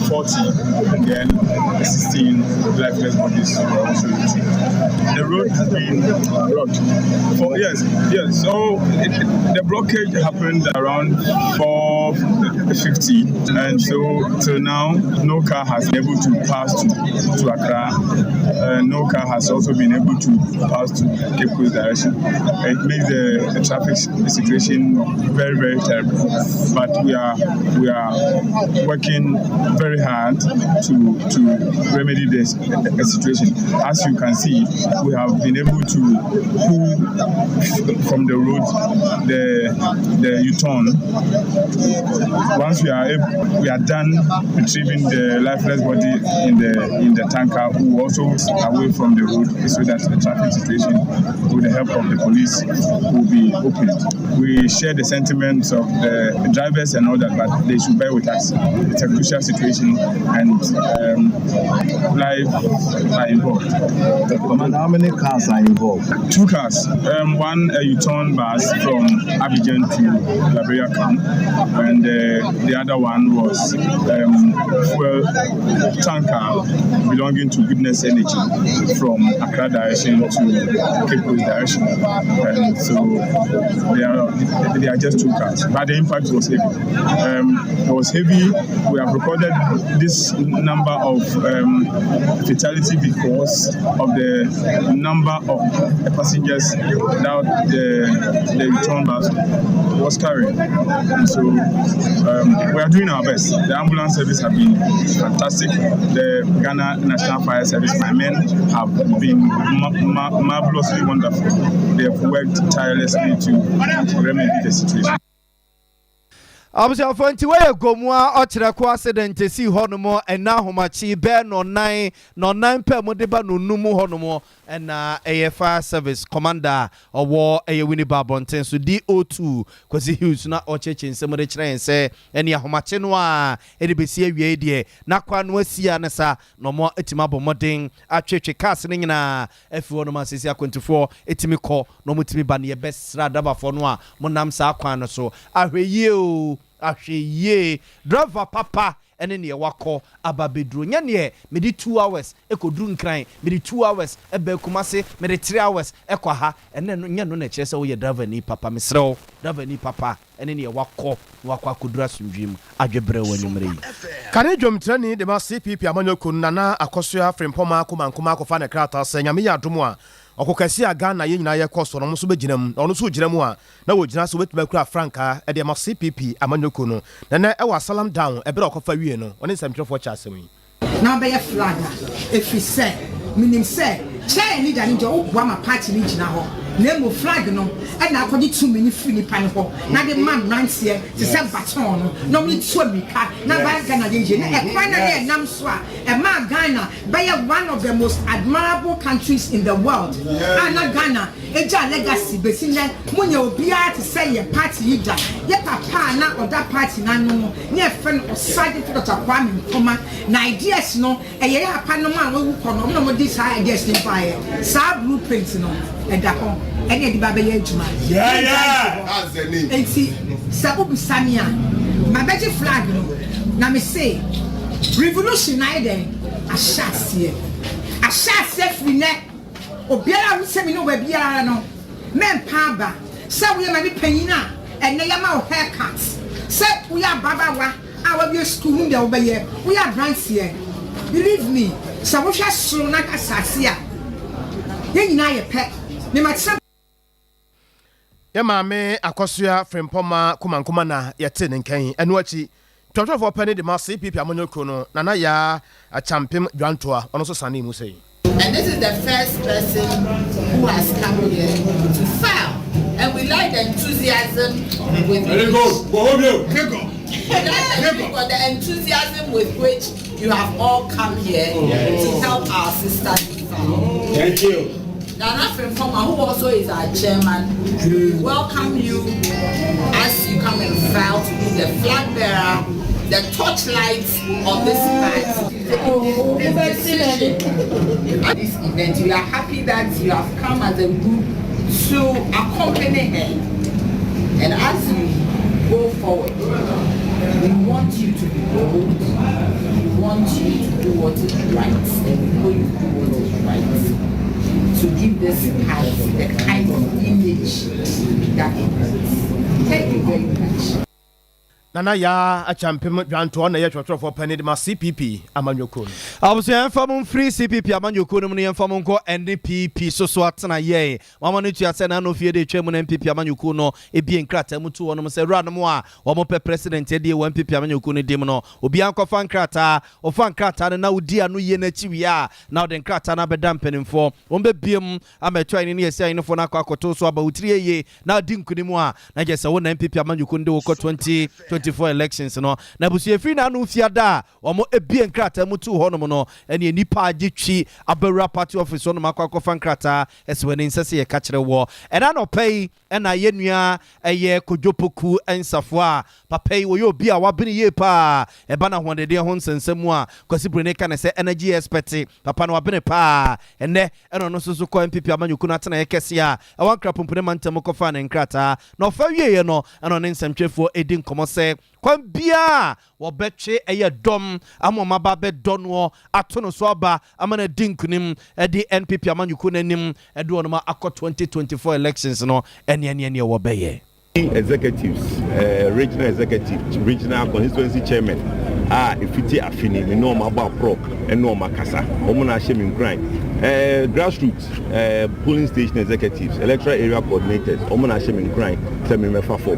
40 and then 16 lifeless bodies were also retrieved. The road has been blocked for yes. So the blockage happened around 4:50, and so till now, no car has been able to pass to Accra. No car has also been able to pass to Cape Coast direction. It makes the traffic situation very, very terrible. But we are working very hard to remedy this situation. As you can see, we have been able to pull from the road the U-turn. Once we are done retrieving the lifeless body in the tanker, we will also away from the road so that the traffic situation, with the help of the police, will be opened. We share the sentiments of the drivers and all that, but they should bear with us. It's a crucial situation and life are involved. Commander, how many cars are involved? Two cars. One a Yutong bus from Abidjan to Liberia camp, and the other one was fuel tanker belonging to Goodness Energy from Accra direction to Cape Coast direction. And so they are just two cars, but the impact was heavy. It was heavy. We have recorded this number of fatality because of the number of passengers that the return bus was carrying. And so we are doing our best. The ambulance service have been fantastic. The Ghana National Fire Service, my men have been marvelously wonderful. They have worked tirelessly to remedy the situation. Abusuafoɔ, nti wɔyɛ Gomua ɔkyerɛ ko accident si hɔnom ɛna ahomakye bɛɛ nɔnan nɔnan pɛ mo de ba nonum hɔnom, ɛna ɛyɛ fire service commander ɔwɔ ɛyɛ Winneba abɔnten so, DO2 Kwasi Hughes, na ɔkyerɛkyerɛ nsɛm de kyerɛ yɛn sɛ ɛne ahomakye no a ɛde bɛsi awie deɛ n'akwa no asia ne sa na ɔmo atumi abɔ mmɔden atwetwe cars no nyinaa afi hɔnom asesi akwantufoɔ ɛtumi kɔ na ɔmo tumi ba. No yɛbɛsra adabafoɔ no a monam saa kwan no so, ahwɛ yie o, ahwɛ yie, driver papa. ne neɛ wakɔ aba abɛduro. Nyɛ neɛ mede 2 hours kɔduru Nkran, mede 2 hours ba Kumase, mede 3 hours kɔ ha. Ɛnɛ no, nyɛ no na ɛkyerɛ sɛ woyɛ driver ni papa. Mesrɛ wo, driver ni papa ne neɛ wakɔ na wakɔ akɔduru asomdwie mu. Adwebrɛ wɔ anwummerɛ yi. Kane dwomkyerɛni de ma CPP amanyɔkuo no, Nana Akosua Frimpong Akumankuma akɔfa ne krataa sɛ Nyame yɛ adom a, ɔko kɛseɛ a Ghana yɛn nyinaa yɛkɔ soɔ no, ɔno nso bɛgyina mu. Na ɔno nso gyina mu a, na wɔgyina sɛ wɔbɛtumi akura frankaa de ama CPP amanyɔkuo no. Na nnɛ ɛwɔ Asalam Down, ɛberɛ a ɔkɔfa wie no, ɔne nsɛmtwerɛfoɔ kyɛ asɛm yi. Na wobɛyɛ flag a, ɛfiri sɛ menim sɛ chair leader no deɛ woboa ma party no gyina hɔ, na mmom flag no na akɔgye tumi no firi nipa no hɔ na de ma mmeranteɛ te sɛ baton no na wɔde tu ammirika na ba Ghana yɛ yie. Na ɛkwan na na ɛnam so a ɛmaa Ghana bɛyɛ one of the most admirable countries in the world a na Ghana gyaa legacy bɛsi nnɛ, monyɛ obiara te sɛ yɛn party yi da. Yɛ papa a na ɔda party no ano no ne yɛfrɛ no Ɔsajefo Dɔkta Kwame Nkrumah. Na ideas no, ɛyɛ yɛ papa nom a wɔawu kɔ no, wɔn na wɔde saa ideas no baeɛ. Saa blueprint no, ɛda hɔ, ɛne yɛde ba bɛyɛ adwuma. Yɛngyae nsi hɔ. Enti sɛ wobisa me a, mabɛgye flag no, na mese revolution no ayɛ dɛn? Ahyɛ aseɛ. Ahyɛ aseɛ firi nnɛ. Obiara a wosɛ me ne wo baabiara no, mɛmpa aba. Sɛ woyɛ maame panyin a ɛnnɛ yɛama wo hair cut, sɛ woyɛ ababaawa a woawie sukuu wonim deɛ wobɛyɛ, woyɛ abranteɛ, believe me, sɛ wohwɛ soro na hwɛ asase a, yɛn nyinaa yɛ pɛ. Me matena. Yɛn maame Akosua Frimpong Komankoma na yɛtee ne nka yi. Ɛno akyi, twerɛtwerɛfoɔ panin de ma CPP amanyɔkuo no, Nana Yaa Acheampem Dwantoa, ɔno nso sanee mu sei. And this is the first person who has come here to file. And we like the enthusiasm with which we like the, the enthusiasm with which you have all come here to help our sister to file. Thank you. Nana Frimpong, who also is our chairman, we welcome you as you come and file to be the flag bearer, the torchlight of this party. This decision, this event, we are happy that you have come as a group to accompany her. And as you go forward, we want you to be bold. We want you to do what is right. And we know you do what is right. To give this party the kind of image that it needs. Thank you very much. Nana Yaa Acheampem Dwantoa na ɛyɛ twerɛtwerɛfoɔ panin de ma CPP amanyɔkuo no. Abusua, yɛmfa mo mfiri CPP amanyɔkuo no mu no, yɛmfa mo nkɔ NPP so so atena yɛn mama no tua sɛ n'ano fie de atwa mu no. NPP amanyɔkuo no ebie nkrataa mu to wɔnom sɛ wuranom a wɔn pɛ president adie wɔ NPP amanyɔkuo no dim no, obiara nkɔfa nkrataa. Ɔfa nkrataa no na wodi ano yie n'akyi wie a, na ɔde nkrataa no abɛda mpanimfoɔ. Wɔn bɛbie mu ama ɛtɔ ayini ne yɛsi ayinifoɔ no akɔ akɔto so aba wotiri yie na adi nkunim a, na kyerɛ sɛ wo na NPP amanyɔkuo no de wokɔ 2024 elections no. Na abusua, firi n'ano fiada a wɔn ebie nkrataa mu tu hɔnom no, ɛne nipa agye twi abɛwura party office hɔnom akɔ akɔfa nkrataa ɛsɛ wɔn ani nsɛ sɛ yɛka kyerɛ wɔ ɛna nɔpɛ yi. Ɛna yɛn nua ɛyɛ Kodwo Poku Nsafoa a papa yi wɔyɛ obi a wabene yie paa ɛba na ahoɔdendeɛ ho nsɛnsɛm mu a Kwasi Broni ka ne sɛ energy expert. Papa no wabene paa. Ɛnɛ ɛna ɔno nso so kɔ NPP amanyɔkuo no atenaeɛ kɛseɛ a ɛwɔ Ankra Pumpuni mantam kɔfaa ne nkrataa na ɔfa wieɛ no, ɛna ɔne nsɛmtwerɛfoɔ ɛdi nkɔmmɔ sɛ kwan biara wɔbɛtwe ɛyɛ dɔm ama ɔmo aba bɛdɔ noɔ ato no so aba ama no adi nkunim ɛde NPP amanyɔkuo no anim ɛde wɔn akɔ 2024 elections no, ɛne ɛne ɛne wɔbɛyɛ. Executives, regional executive, regional constituency chairman a efiti afi ni me ne wɔn abɔ aporɔ ɛne wɔn akasa, wɔn na ahyɛ me nkuran. Grassroots, polling station executives, electoral area coordinators, wɔn na ahyɛ me nkuran sɛ me mɛfa fam.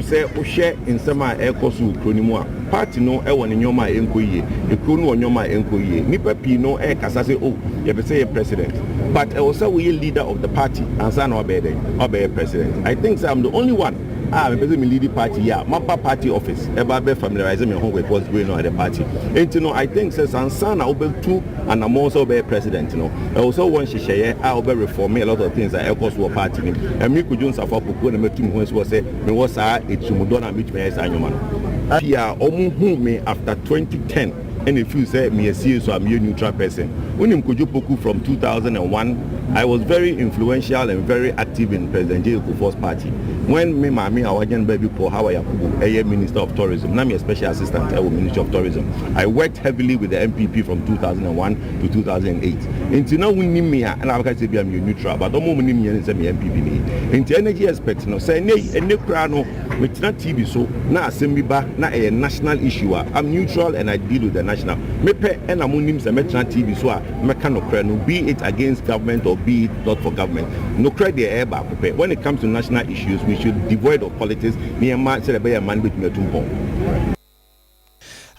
Sɛ wohwɛ nsɛm a ɛrekɔ so wɔ kuro no mu a, party no ɛwɔ ne nneɛma a ɛnkɔ yie, ekuro no wɔ nneɛma a ɛnkɔ yie. Nipa pii no ɛrekasa sɛ, oh, yɛpɛ sɛ yɛ president, but ɛwɔ sɛ woyɛ leader of the party ansa na wabɛyɛ dɛn, wabɛyɛ president. I think sɛ I'm the only one a mepɛ sɛ me lead party yi a maba party office ɛba bɛ familiarize me ho with what's going on at the party. Nti no, I think sɛ sansa na wobɛtu anammɔn sɛ wobɛyɛ president no, ɛwɔ sɛ wowɔ nhyehyɛeɛ a wobɛ reform a lot of things a ɛkɔ so wɔ party no mu. Ɛme Kodwo Nsafo Apokuo na matu me ho asi hɔ sɛ mewɔ saa etirimudɔ no a metumi ayɛ saa nnwuma no. Pii a ɔmo hu me after 2010 ɛna feel sɛ meyɛ sie so a meyɛ neutral person. Wonim Kojo Poku from 2001, I was very influential and very active in President J.A. Kufuor's party. When me maame a wagye no baabi kɔ Hawa Yakubu ɛyɛ Minister of Tourism, na meyɛ Special Assistant ɛwɔ Ministry of Tourism. I worked heavily with the NPP from 2001 to 2008. Nti na wonim me a ɛna wabɛka sɛ bia meyɛ neutral, but ɔmo a ɔmo nim me nim sɛ meyɛ NPP ni. Nti energy expert no, sɛ ɛnɛ yi, ɛnɛ koraa no, metena TV so na asɛm bi ba na ɛyɛ national issue a, I'm neutral and I deal with the national. Mepɛ ɛna mo nim sɛ mɛtena TV so a mɛka nokorɛ no, be it against government or be it not for government. Nokorɛ deɛ ɛyɛ baako pɛ. When it comes to national issues, we should devoid of politics na yɛma sɛdeɛ ɛbɛyɛ a man no bɛtumi atu mpɔn.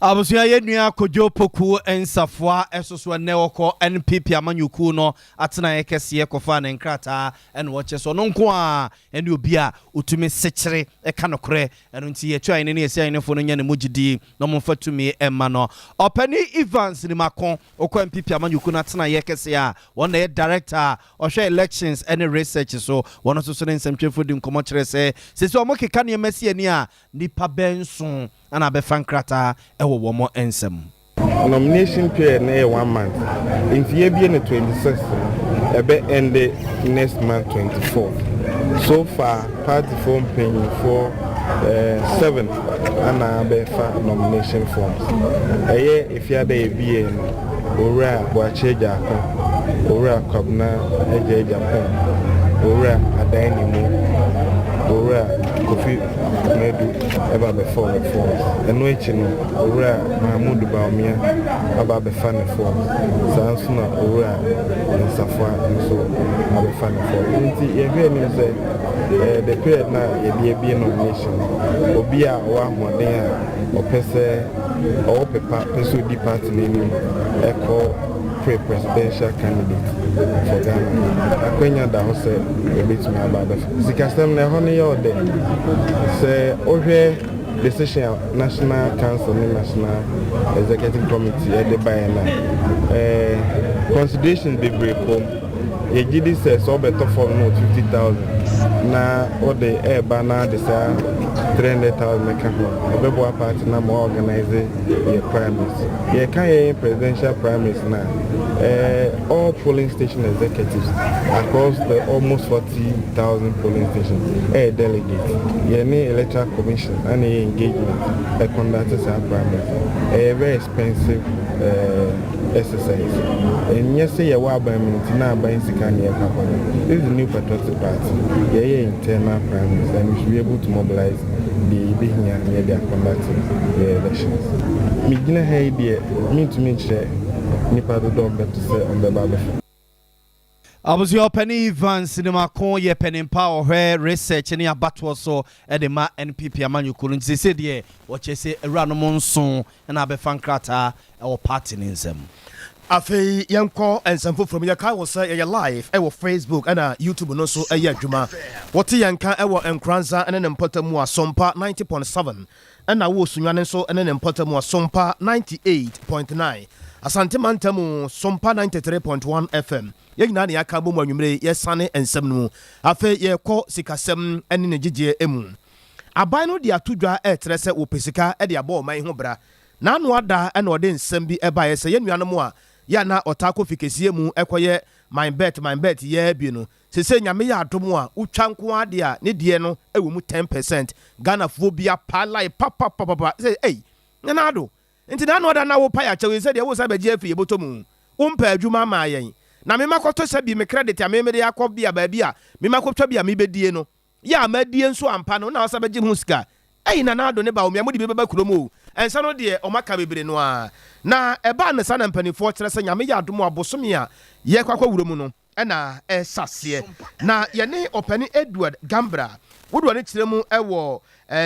Abusua yɛn nua Kojo Poku Nsafoa ɛsoso ɛnɛ ɔkɔ NPP amanyɔkuo no atenaeɛ kɛseɛ kɔfaa ne nkrataa ɛna ɔkyɛ sɛ ɔno nko ara ɛne obi a ɔtumi sekyere ɛka nokorɛ ɛno nti yɛtu ahene ne yɛsi ahenefoɔ no nya ne mu gyidie na wɔmfa tumi mma no. Ɔpanin Evans Nimako ɔkɔ NPP amanyɔkuo no atenaeɛ kɛseɛ a wɔn na ɛyɛ director a ɔhwɛ elections ɛne research so wɔn nso so ne nsɛmtwerɛfoɔ di nkɔmmɔ kyerɛ sɛ sɛsɛ wɔkeka nneɛma si ani a nnipa bɛnson na abɛfa nkrataa wɔ wɔn nsam. Nomination period no yɛ one month nti yɛbie no 26 no ɛbɛ ende next month 24. So far party foɔ mpanyinfoɔ eh, seven ana abɛfa nomination forms. Ɛyɛ Efiada yɛbie no Owura Boakye Agyarko, Owura Kwabena Agyei Agyapong, Owura Adan Nimo, Owura Kofi Madu ba bɛfɔɔ me forms. Ɛno akyi no, Owura Mahamudu Bawumia aba abɛfa ne forms. Saa nso na Owura Nsafoa nso abɛfa ne forms. Nti yɛhwɛ anim sɛ eh, the period no a yɛde abue nomination no, obi a ɔwɔ ahoɔden a ɔpɛ sɛ ɔwɔ pɛ pa pɛ sɛ ɔdi party no anim kɔ pre presidential candidate for Ghana. Akwanya da hɔ sɛ ɔbɛtumi aba abɛfa. Sikasɛm no ɛhɔ no yɛ ɔdɛ. Sɛ wohwɛ decision a National Council ne National Executive Committee ɛde baeɛ no a, eh, considerations bebree kɔ mu. Yɛgye di sɛ sɛ wobɛtɔ fam no wɔ 50,000 na wode ɛreba na de saa 300,000 no ka ho a, ɛbɛboa party no ama wɔaorganise yɛ primaries. Yɛka yɛn presidential primaries no a, eh, all polling station executives across the almost 40,000 polling stations ɛyɛ delegate. Yɛne Electoral Commission ana ɛyɛ engagement ɛconduct saa primaries. Ɛyɛ very expensive eh, exercise. Ɛnyɛ sɛ yɛwɔ aban mu nti na aban sika na yɛkɔ akɔyɛ. This is the New Patriotic Party. Yɛyɛ internal primaries and we should be able to mobilize deɛ yɛbɛhia na yɛde aconduct yɛ elections. Megyina ha yi deɛ, mentumi nkyerɛ nnipa dodoɔ a wɔbɛto sɛ wɔbɛba abɛfa. Abusua ɔpanin Evans Nimako yɛ panin pa a ɔhwɛ research ne abatoɔ so de ma NPP amanyɔkuo no nti seesei deɛ wɔkyerɛ sɛ awuranom nson na abɛfa nkrataa wɔ party no nsam. Afei yɛnkɔ nsɛm foforɔ mu. Yɛkae wo sɛ yɛyɛ live wɔ Facebook ɛna YouTube no nso yɛ adwuma. Wote yɛn nka wɔ Nkoranza ne ne mpɔtam mu a, Sompa 90.7 ɛna wɔ Sunyani nso ne ne mpɔtam mu a, Sompa 98.9. Asante mantam mu, Sompa 93.1 FM. Yɛn nyinaa na yɛaka abom anwummere yi, yɛresane nsɛm no mu. Afei yɛrekɔ sikasɛm ne ne gyegyeɛ mu. Aban no de ato dwa rekyerɛ sɛ wɔpɛ sika de abɔ ɔman yi ho bra. N'ano ada na ɔde nsɛm bi baeɛ sɛ yɛn nuanom a yɛ a na wɔtaa kɔ fi kɛseɛ mu kɔyɛ my bet my bet yɛ bi no, seesei Nyame yɛ adom a wotwa nko ara deɛ a ne deɛ no wɔ mu 10%. Ghanafoɔ bi apalae papapapapa sɛ ei Nana Addo, nti n'ano ada na wopae akyɛw yi sɛdeɛ woresan bɛgye afiri yɛn bɔtɔ mu? Wompɛ adwuma maa yɛn na me makɔtɔ sɛ bi me credit a me mede akɔ bi a baabi a me makɔtwa bi a mebɛdie no Yɛ a madie nso ampa no na ɔsa bɛgye ho sika. Ei Nana Addo ne Bawumia mode bi bɛba kurom o. Nsa no deɛ ɔmo aka bebree no ara. Na ɛbaa no saa na mpaninfoɔ kyerɛ sɛ Nyame yɛ adom a bosome a yɛrekɔ akɔwura mu no na ɛrehyɛ aseɛ. Na yɛne Ɔpanin Edward Gambra wodoɔ no kyerɛ mu wɔ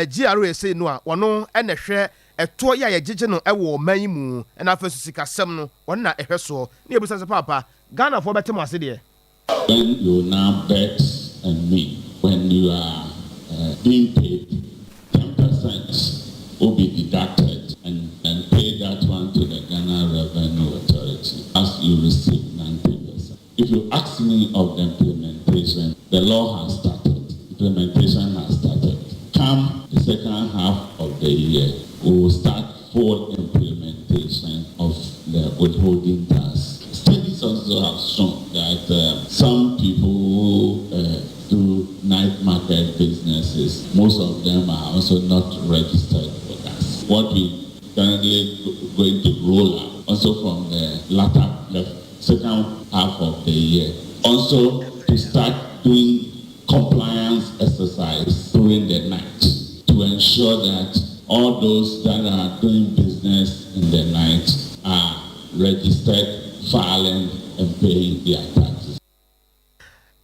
GRA sei no a ɔno na ɛhwɛ ɛtoɔ yi a yɛgyegye no wɔ ɔman yi mu na afei nso sikasɛm no ɔno na ɛhwɛ soɔ. Na yɛbisa sɛ paapa Ghanafoɔ bɛte mo ase deɛ? When you now bet and win, when you are being paid, 10% will be deducted and and pay that one to the Ghana Revenue Authority as you receive 90%. If you ask me of the implementation, the law has started, implementation has started. Come the second half of the year, we will start full implementation of the withholding tax. Steady. Most of them are also not registered with us. What we currently going to roll out also from the latter, the second half of the year. Also to start doing compliance exercise during the night to ensure that all those that are doing business in the night are registered, filing and paying their taxes.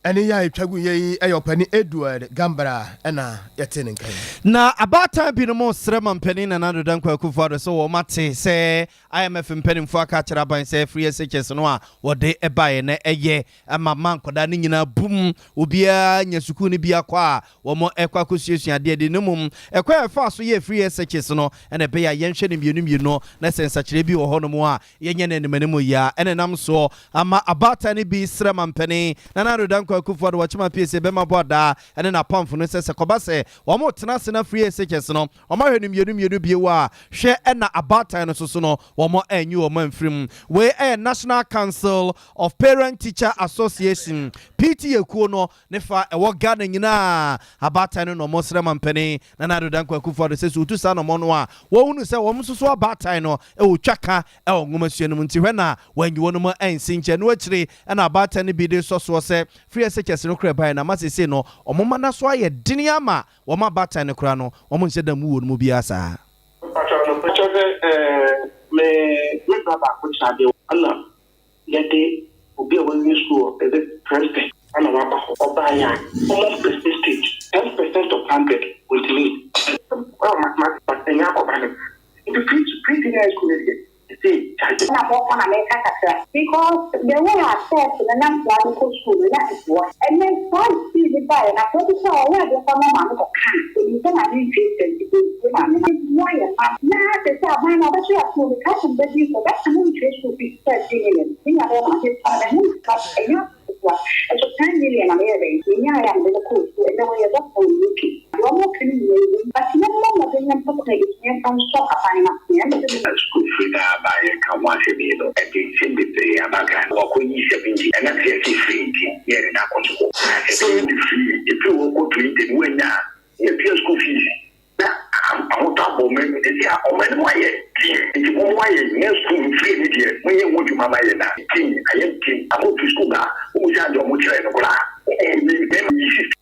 Ɛnne yi a ɛtwa gu yɛ yi yɛ Ɔpanin Edward Gambara na yɛte ne nka yi. Na abaatan binom resrɛ Mampanin Nana Addo Dankwa Akufo-Addo sɛ wɔate sɛ IMF mpanimfoɔ aka akyerɛ aban sɛ free SHS no a wɔde baeɛ no yɛ ma ma nkwadaa no nyinaa bum, obiara nya sukuu no bi akɔ a wɔkɔ akɔsuasua adeɛ de, na mmom ɛkwan a ɛfaa so yɛɛ free SHS no na ɛbɛyɛ a yɛnhwɛ no mmienu mmienu na sɛ nsakyeraɛ bi wɔ hɔnom a yɛnyɛ no animanim yi ara na ɛnam soɔ ama abaatan no bi srɛ mampanin Nana Addo Dankwa Akufo-Addo Wakyema Piesie Bɛma Boadaa ne n'apamfo no sɛ sɛ kɔba sɛ wɔretena ase na free SHS no wɔahwɛ no mmienu mmienu bio a, hwɛ na abaatan no nso so no wɔanyi wɔn amfiri mu. Wei yɛ National Council of Parent Teacher Association, PTA, kuo no ne fa a ɛwɔ Ghana nyinaa abaatan no na wɔresrɛ mampanin Nana Addo Dankwa Akufo-Addo sɛ sɛ ɔtu saa anɔmɔ no a wɔhunu sɛ wɔn nso so abaatan no wɔ twa ka wɔ nwomasua no mu nti hwɛ na wɔanyi wɔn ansi nkyɛn. Ɛno akyire na abaatan no bi de resɔ soɔ sɛ free SHS no korɛ baeɛ no ama seesei no wɔn mma no aso ayɛ dene ama wɔn abaatan no koraa no wɔn nhyɛ da mmu wɔn mu biara saa. Mpakyɛw no mpakyɛw sɛ ɛɛ me me bra baako kyerɛ adeɛ ɛna yɛde obi a wawie sukuu wɔ is it Prempeh ɛna waba hɔ ɔbaeɛ a common percentage 10% of 100 ɔntumi ɛwɔ mathematics but ɛnyɛ akɔba no nti pre pre senior high school no deɛ ɛsɛ gyae. Na mɔkɔ na meka kakra because the way a first no na nkwadaa no kɔ school no na ɛboa. Ɛnɛ saa speed no baeɛ no akwadaa bi koraa ɔyɛ adeɛ koraa na ɔmaame kɔ ka a ɔnim sɛ maame ntwie sika nti ɔntie maame no. Ɛboa yɛn ma na sɛsɛ aban no abɛto yɛn aso mekae sɛ meba bi nso ɔbɛka mo ntua school fees 13 million me nua bɛɛma nti ɔma me ho sika ɛnyɛ Ketewa. Nso 10 million na meyɛɛ dɛn? Menyaeɛ a mede no kɔɔ sukuu. Ɛnnɛ ɔyɛ doctor wɔ UK. Deɛ wɔka no nyinaa ɛwom. But yɛmmɔ mmɔden yɛmpɛ kwan a yɛbɛtumi afa nsɔ aban no ase. Ɛno de me. Sukuu firi no aba a yɛka ho asɛm yi no, ɛde nsɛm bebree aba Ghana. Wakɔyi 70, ɛnam sɛ yɛse free nti, na yɛde no akɔto hɔ. Sɛ yɛde free, ɛfiri hɔ kɔ 20 no, woannya a, na yɛtua school fees. Na ahotɔ abɔ ɔman mu sɛsi a ɔman no mu ayɛ den nti mommoa yɛn na sukuu no free no deɛ monyɛ ho adwuma ma yɛn na den ayɛ den ama ofi sukuu ba a wohu sɛ adeɛ ɔmo kyerɛɛ no koraa ɔmo nim mɛma yi sisi.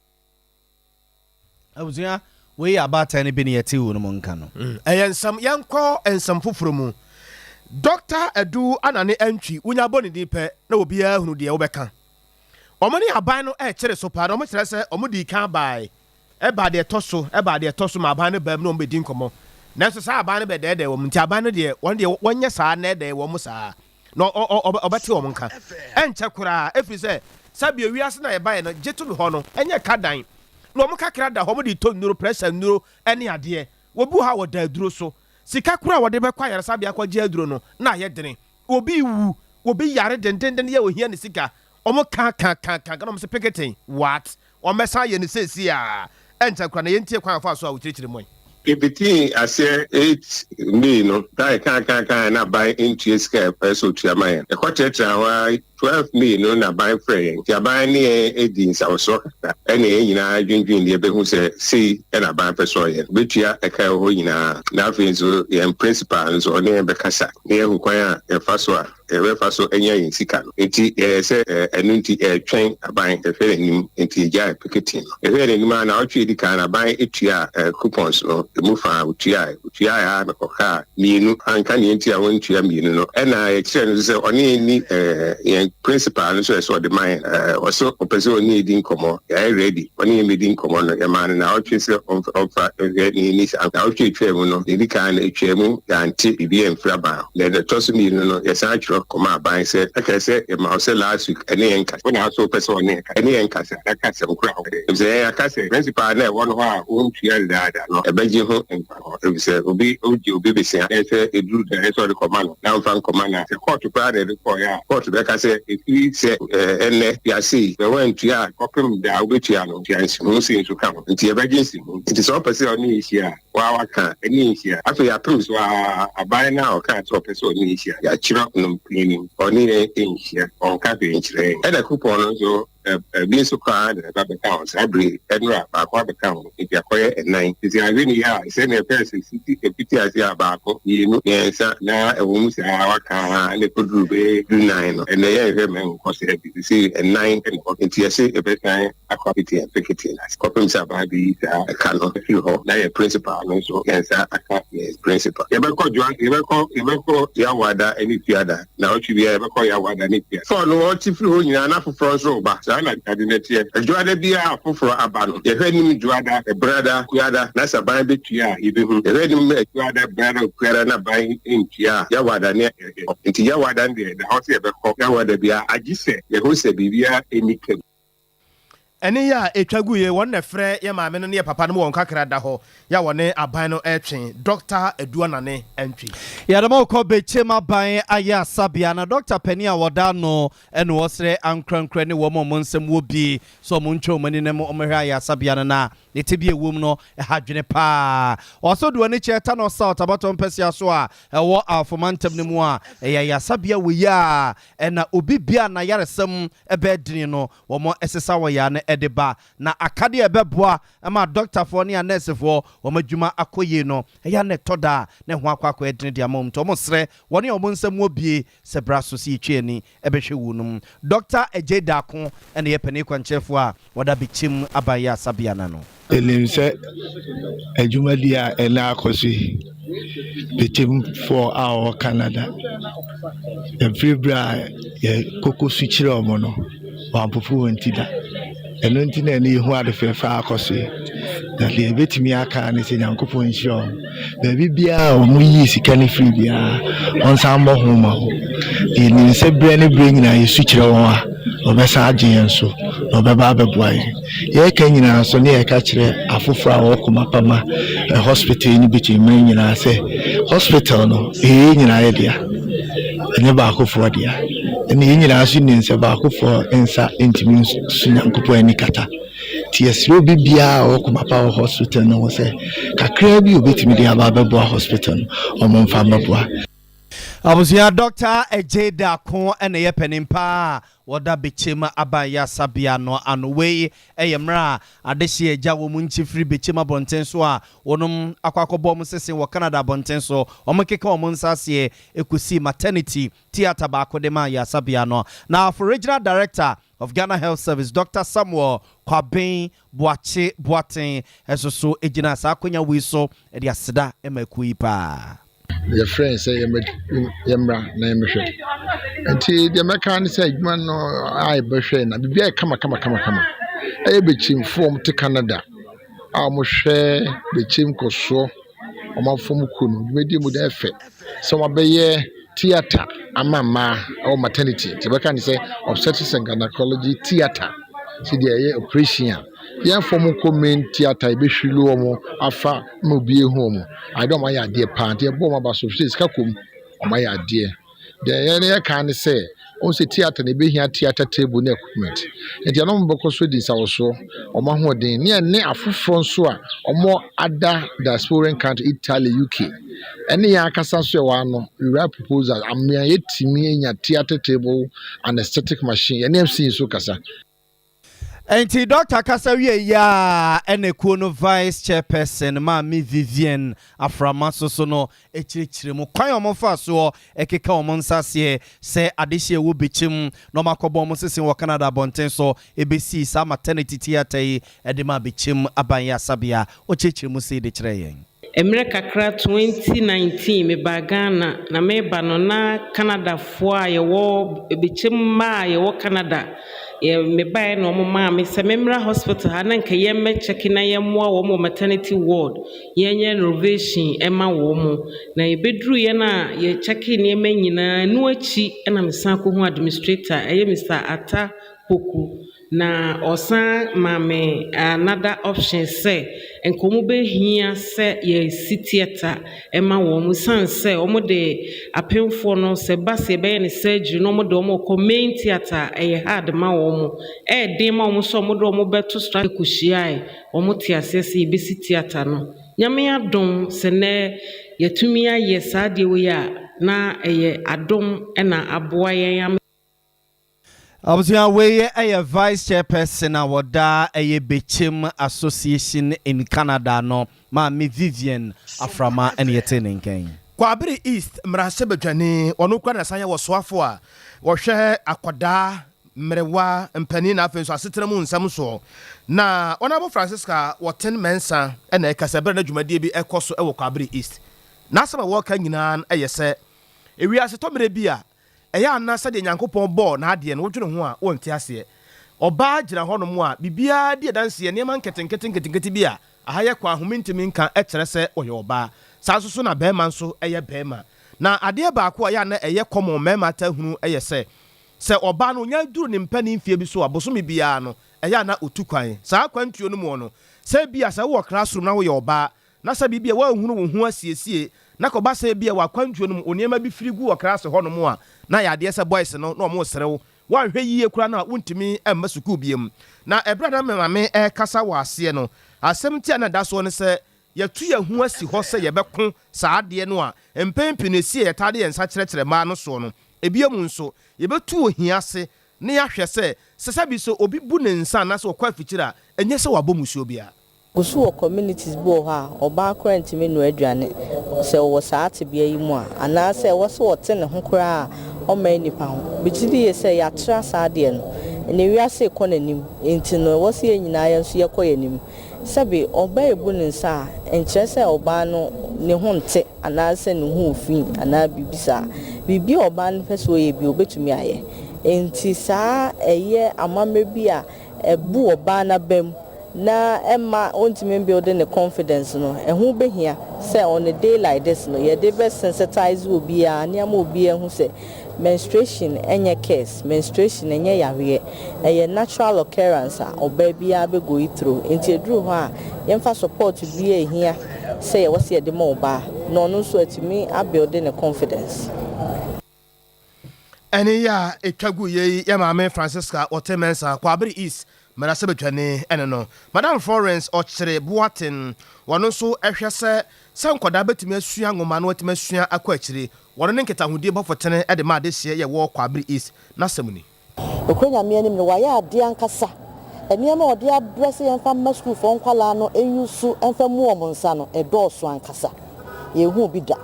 Abusua, wei yɛ abaatan no bi ne yɛte wo no mu nka no. Ɛyɛ nsɛm. Yɛnkɔ nsɛm foforɔ mu. Dɔkta Adu Anane Antwi, wonya bɔ ne din pɛ na obiara hunu deɛ wobɛka. Wɔn ne aban no rekyere so paa na wɔkyerɛ sɛ wɔdii kan bae Ɛbaa deɛ ɛtɔ so, ɛbaa deɛ ɛtɔ so ma aban no baam na wɔbɛdi nkɔmmɔ. Nanso saa aban no bɛdɛɛdɛɛ wɔn, nti aban no deɛ, wɔn deɛ wɔnyɛ saa nnɛɛdɛɛ wɔn saa, na ɔ, ɔ, ɔ, ɔbɛte wɔn nka. Ɛnkyɛ koraa, ɛfiri sɛ, sɛdeɛ wiase no a yɛbaeɛ no gye to me hɔ no, ɛnyɛ ka dan. Na wɔn kakra da hɔ, wɔde retɔ nnuro, pressure nnuro ne adeɛ. Wɔbu hɔ a wɔda aduro so. Sika koraa a wɔde bɛkɔ ayaresabea akɔgye aduro no, na ayɛ dene. Obi rewu, obi yare dendenden yɛ ohia ne sika, wɔn ka ka ka ka ka na wɔn se picketing, what? Wɔn bɛsan ayɛ no seesei a, ɛnkyɛ koraa na yɛntie kwan a wɔfaa so a wɔkyerɛkyerɛ mu ɛ. Yɛfitii aseɛ 8 May no, na yɛkaa kaa kaa na aban ntua sika a ɛsɛ sɛ ɔtua ma yɛn. Yɛkɔtenatena hɔ ara, 12 May no na aban frɛɛ yɛn. Nti aban ne yɛn dii nsawɔsoɔ kakra, ɛna yɛn nyinaa dwendwen deɛ bɛhu sɛ sei na aban pɛ sɛ ɔyɛ. Ɔbɛtua ɛka a ɛwɔ hɔ nyinaa, na afei nso yɛn principal nso ɔne yɛn bɛkasa na yɛahu kwan a yɛfa so a yɛbɛfa so anya yɛn sika no. Enti yɛyɛ sɛ ɛno nti yɛretwɛn aban, yɛhwɛ n'anim, enti yɛgyaee picketing no. Yɛhwɛɛ n'anim ara, naawɔtwe a edi kan no, aban tuaa coupons no emu fã, otuae, otuae ara na ɔkaa mmienu, anka nea enti a wantua mmienu no. Ɛnna yɛkyerɛɛ no nso sɛ ɔne yɛn nni yɛn principal no nso ɛsɛ sɛ ɔde ma yɛn. Ɔse ɔpɛ sɛ ɔne yɛn di nkɔmmɔ, yɛayɛ ready. Ɔne yɛn bɛdi nkɔmmɔ no, yɛmaa no naawɔtwe sɛ ɔmfa nhwɛ na yɛnni saa. Naawɔtwe a ɛtwaa mu no, deɛ ɛdi kan no, ɛtwaa mu, yɛante biribiara amfiri aban hɔ. Deɛ ɛtɔ so mmienu no, yɛsan twerɛ kɔmaa aban sɛ, ɛkae sɛ yɛma wo sɛ last week ɛne yɛn nkasa. Wo na wo nso wopɛ sɛ ɔne yɛn kasa. Ɛne yɛn nkasa na ka asɛm korɔ a wopɛ. Efisɛ yɛn yɛaka sɛ principal no a ɛwɔ no hɔ a wɔntua no daadaa no, ɛbɛgye ho mfasoɔ. Efisɛ obi gye obi bosea na sɛ ɛduru da a ɛsɛ sɛ ɔde kɔma no na ɔmfa nkɔma no a, sɛ kɔɔto koraa na ɛde kɔeɛ a, kɔɔto bɛka sɛ ɛfiri sɛ ɛnnɛ tua sei, sɛ woantua a kɔpem da a wobɛtua no, tua nsiho sei nso ka ho. Nti yɛbɛgye nsiho. Nti sɛ wopɛ sɛ ɔne yɛn hyia a, Waa waka ɛne nhyia. Afei apem so aa aban no a ɔkaa sɛ ɔpɛ sɛ ɔne yɛn hyia, yɛakyerɛ no mprenu, ɔne yɛn nhyia, ɔnka hwee nkyerɛ yɛn. Ɛna coupon no nso Bi nso koraa na ɛba bɛka ho. Saa bere yi, nnora baako abɛka ho, enti akɔyɛ nnan. Enti ahwɛ no yie a, sɛnea ɛpɛɛ sɛ fiti ɛfiti ase a, baako, mmienu, mmiɛnsa, na ɛwɔ mu saa waka ara na ɛkɔduru bɛyɛ dunan no, ɛnnɛ yɛnhwɛ mma ɛnkɔ saa bio. Seesei nnan na ɛwɔ hɔ, enti yɛse yɛbɛsan akɔ apete apekete no ase kɔpem sɛ aban bɛyi saa ɛka no afiri hɔ na yɛn principal no nso yɛn nsa aka yɛn principal. Yɛbɛkɔ dwoa, yɛbɛkɔ, yɛbɛkɔ Yawoada ne Fiada. Naawɔtwe biara yɛbɛkɔ Yawoada ne Fiada. Fɔɔ no wɔte firi hɔ nyinaa na foforɔ nso reba. Saa na ade no teɛ. Dwoada biara a foforɔ aba no, yɛhwɛ anim Dwoada, Ɛbenada, Kuada, na sɛ ban bɛtua a, yɛbɛhu. Yɛhwɛ anim Dwoada, Ɛbenada, Kuada na ban ntua a, Yawoada ne yɛkɔ. Nti Yawoada no deɛ, ɛda hɔ sɛ yɛbɛkɔ Yawoada biara agye sɛ yɛhu sɛ biribiara nni ka mu. Ɛnne yi a ɛtwa guiɛ, wɔn na ɛfrɛ yɛn maame no ne yɛn papa no ma wɔn kakra da hɔ, yɛ a wɔne aban no retwe, Dɔkta Aduanane Antwi. Yɛde mo rekɔ Bekyem Aban ayɛ asabea na dɔkta panin a wɔda ano na ɔsrɛ ankorankorɛ ne wɔn a wɔn nsam wɔ bi sɛ wɔn ntwa wɔn ani na wɔmmɛhwɛ ayɛ asabea no na ne tebea a ɛwɔ mu no ɛha adwene paa. Ɔsɛ ɔde w'ani kyerɛ Tano South abatoɔ mpɛsea so a ɛwɔ Awfo mantam no mu a ɛyɛ ayaresabea wei a ɛna obi bia a n'ayaresam bɛyɛ dene no wɔsesa wɔ yea no de ba, na akadeɛ a ɛbɛboa ma adɔktafoɔ ne anɛɛsefoɔ wɔn adwuma akɔ yie no, ɛyɛ a na ɛtɔ da a na ɛho akɔ akɔyɛ dene de ama wɔn. Nti wɔsrɛ wɔn a wɔn nsa mu abue sɛ berɛ aso sɛ yɛtwa yɛn ani bɛhwɛ wuo no mu. Dɔkta Adjei Darko na ɛyɛ panin kwankyerɛfoɔ a wɔda Bekyem Aban Ayaresabea no ano. Yɛnim sɛ adwumadi a ɛnnɛ akɔ so yi, Bekyemfoɔ a wɔwɔ Canada, ɛfiri berɛ a yɛkɔkɔ su kyerɛɛ wɔn no, wɔampopo wɔn ti da. Ɛno nti na ɛnnɛ yɛhu ade fɛɛfɛ a akɔ so yi. Na deɛ yɛbɛtumi aka ara ne sɛ Nyankopɔn nhyira wɔn. Baabi biara a wɔyii sika no firii biara, wɔnsan mmɔ ho mma wɔn. Yɛnim sɛ berɛ ne berɛ nyinaa yɛsu kyerɛ wɔn a, wɔbɛsan agye yɛn so na wɔbɛba abɛboa yɛn. Yɛreka nyinaa nso ne yɛreka kyerɛ afoforɔ a wɔwɔ koma pa ma hospital yi ne Bikyiman nyinaa sɛ hospital no ɛyɛ yɛn nyinaa yɛ dea, ɛnyɛ baakofoɔ dea. Ɛne yɛn nyinaa nso nim sɛ baakofoɔ nsa ntumi nso Nyankopɔn ani kata. Nti yɛsrɛ obi biara a ɔwɔ koma pa wɔ hospital no ho sɛ kakraa bi a obetumi de aba abɛboa hospital no, wɔmfa mmɛboa. Abusua Dɔkta Adjei Darko na ɛyɛ panin pa a wɔda Bekyem Aban Yasabea no ano. Wei yɛ mmerɛ a adehyeɛ agya wɔn nkyi firi Bekyem abɔnten so a wɔnom akɔ akɔbɔ wɔn sese wɔ Canada abɔnten so. Wɔkeka wɔn nsa aseɛ kɔsii maternity theatre baako de maa yasabea no. Na afo Regional Director of Ghana Health Service, Dɔkta Samuel Kwabeng Boakye Boateng nso so gyinaa saa akwanya wei so de aseda ma akuo yi paa. Yɛfrɛ yɛn sɛ yɛmmra na yɛmmɛhwɛ. Nti deɛ mɛka ne sɛ adwuma no a yɛbɛhwɛ na biribi ayɛ kama kama kama kama. Ɛyɛ bɛkyimfoɔ a wɔte Canada a wɔhwɛ bɛkyim nkɔsoɔ wɔn afɔm kuo no dwumadie mu deɛ ɛfɛ sɛ wɔabɛyɛ theatre ama mmaa ɛwɔ maternity nti yɛbɛka ne sɛ obstetrics and gynecology theatre sɛ deɛ ɛyɛ operation a yɛmfa wɔn nkɔ main theatre yɛbɛhwiri wɔn afa ma obi ehu wɔn ayɛ dɛ wɔn ayɛ adeɛ paa nti yɛbɔ wɔn aba so sɛ sika kɔm wɔn ayɛ adeɛ deɛ yɛn yɛka ne sɛ wɔn sɛ theatre na ebehia theatre table ne equipment nti ɛno wɔn bɛkɔ so di nsawɔsoɔ wɔn ahoɔden ne ɛne afoforɔ nso a wɔn ada diasporan country Italy UK ɛne yɛn akasa nso ɛwɔ ano we write proposal amea yɛtumi anya theatre table and aesthetic machine yɛne MC nso kasa. Enti dɔkta kasa wiei yi ara ɛna kuo no Vice Chairperson Maame Vivian Aframa soso no kyerɛkyerɛ mu kwan a wɔfaa soɔ keka wɔn nsa aseɛ sɛ adehyeɛ ɛwɔ Bekyem na wɔakɔbɔ wɔn sese wɔ Canada abɔnten so bɛsii saa maternity theatre yi de maa Bekyem Aban Yasabea. Ɔkyerɛkyerɛ mu sei de kyerɛɛ yɛn. Mmerɛ kakra 2019 mebaa Ghana na mereba no na Canadafoɔ a yɛwɔ bɛkyɛm mmaa a yɛwɔ Canada yɛ mebaeɛ na wɔn maa me sɛ memmra hospital ha na nka yɛmmɛ kyɛke na yɛmmoa wɔn wɔ maternity ward yɛnyɛ renovation ɛma wɔn na yɛbɛduruiɛ no a yɛkyɛke nneɛma nyinaa ɛno akyi ɛna mesan kɔhu administrator ɛyɛ Mister Atta Poku Na ɔsan maa me another option sɛ nka wɔn bɛhia sɛ yɛsi theatre ma wɔn ɛsiane sɛ wɔn de apemfoɔ no sɛ ɛba sɛ yɛbɛyɛ no surgery na wɔn de wɔn rekɔ main theatre a ɛyɛ hard ma wɔn. Ɛyɛ den ma wɔn sɛ wɔn de wɔn bɛto stra kɔhyiae wɔn te aseɛ sɛ yɛbɛsi theatre no. Nyame adom sɛ nnɛ yɛatumi ayɛ saa adeɛ wei a na ɛyɛ adom na aboa yɛn ama. Abusua wei yɛ Vice Chairperson a wɔda ɛyɛ Bekyem Association in Canada no, Maame Vivian Aframa ɛna yɛtee ne nka yi. Kwaabere East mmarahyɛbadwani, ɔno koraa na san yɛ ɔsoafo a ɔhwɛ akwadaa, mmerewa, mpanin na afei nso asetena mu nsɛm soɔ. Na Honourable Francisca Wɔten Mensah na ɛkasa berɛ a na dwumadie bi rekɔ so wɔ Kwaabere East. N'asɛm a wɔreka nyinaa yɛ sɛ, ewiase tɔ mmerɛ bi a, ɛyɛ a na sɛdeɛ Nyankopɔn bɔɔ n'adeɛ no wodwene ho a wonte aseɛ. Ɔbaa gyina hɔnom a biribiara di adanseɛ, nneɛma nketenkete nketenkete bi a aha yɛ kwan ho mentumi nka kyerɛ sɛ ɔyɛ ɔbaa. Saa nso so na barima nso yɛ barima. Na adeɛ baako a ɛyɛ a na ɛyɛ common mmarima taa hunu yɛ sɛ, sɛ ɔbaa no ɔnya duru ne mpanin mfeɛ bi so a, bosome biara no ɛyɛ a na ɔtu kwan. Saa akwantuo no muɔ no, sɛ ebia sɛ wowɔ classroom na woyɛ ɔbaa na sɛ biribi a woanhunu wo ho asiesie na kɔba sɛ ebia wɔ akwantuo no mu wo nneɛma bi firi gu wɔ klaase hɔnom a, na ayɛ adeɛ sɛ boys no na wɔresere wo. Woanhwɛ yie koraa no a wontumi mma sukuu biom. Na ɛberɛ a na me maame rekasa wɔ aseɛ no, asɛm ti a na ɛda soɔ ne sɛ yɛatu yɛn ho asi hɔ sɛ yɛbɛko saa adeɛ no a mpɛn pii no ɛsi a yɛtaa de yɛn nsa kyerɛkyerɛ mmaa no soɔ no. Ebio mu nso, yɛbɛtu ohia ase na yɛahwɛ sɛ, sɛ sɛbi sɛ obi bu ne nsa anaasɛ ɔkɔ afikyire a, ɛnyɛ sɛ wabɔ mmusuo biara. Gu so wɔ communities bi wɔ hɔ a ɔbaa koraa ntumi nnoa aduane sɛ ɔwɔ saa tebea yi mu a, anaasɛ ɛwɔ sɛ ɔte ne ho koraa a ɔmmɛn nnipa ho. Megye di yie sɛ yɛatra saa adeɛ no. Ɛnnɛ wiase rekɔ n'anim nti no ɛwɔ sɛ yɛn nyinaa yɛn nso yɛkɔ yɛn anim. Sɛbe ɔbaa rebu ne nsa a, ɛnkyerɛ sɛ ɔbaa no ne ho nte anaasɛ ne ho wɔ fi anaa biribi saa. Biribi a ɔbaa no pɛ sɛ ɔyɛ biara ɔbɛtumi ayɛ. Enti saa ɛyɛ amammerɛ bi a ɛbu ɔbaa no abam na ɛmma ɔntumi mbuilde ne confidence no, ɛho bɛhia sɛ on a day like this no yɛde bɛ sensitise obiara ne ama obiara ahu sɛ menstruation nyɛ curse, menstruation nyɛ yareɛ, ɛyɛ natural occurrence a ɔbaa biara bɛ goi through, nti ɛduru hɔ a yɛmfa support biara a ɛhia sɛ yɛwɔ sɛ yɛde ma ɔbaa na ɔno nso atumi abuilde ne confidence. Ɛne yi a ɛtwa gu yɛ yi yɛ Maame Francisca Ote Mensah, Kwaabere East mmarahyɛbadwani ɛne no. Madam Florence Ɔkyere Boateng, wɔno nso hwɛ sɛ sɛ nkwadaa bɛtumi asua nwoma na wɔatumi asua akɔ akyire. Wɔno ne nkitahodie bɔfotene de ma adehyeɛ yɛ wɔ Kwaabere East. N'asɛm ni. Nokorɛ Nyame anim no, wayɛ adeɛ ankasa. Nneɛma a ɔde abrɛ sɛ yɛmfa mma sukuufoɔ nkwadaa no nuse mfa mmu wɔn nsa no, ɛdɔɔso ankasa. Yɛnhuu bi da.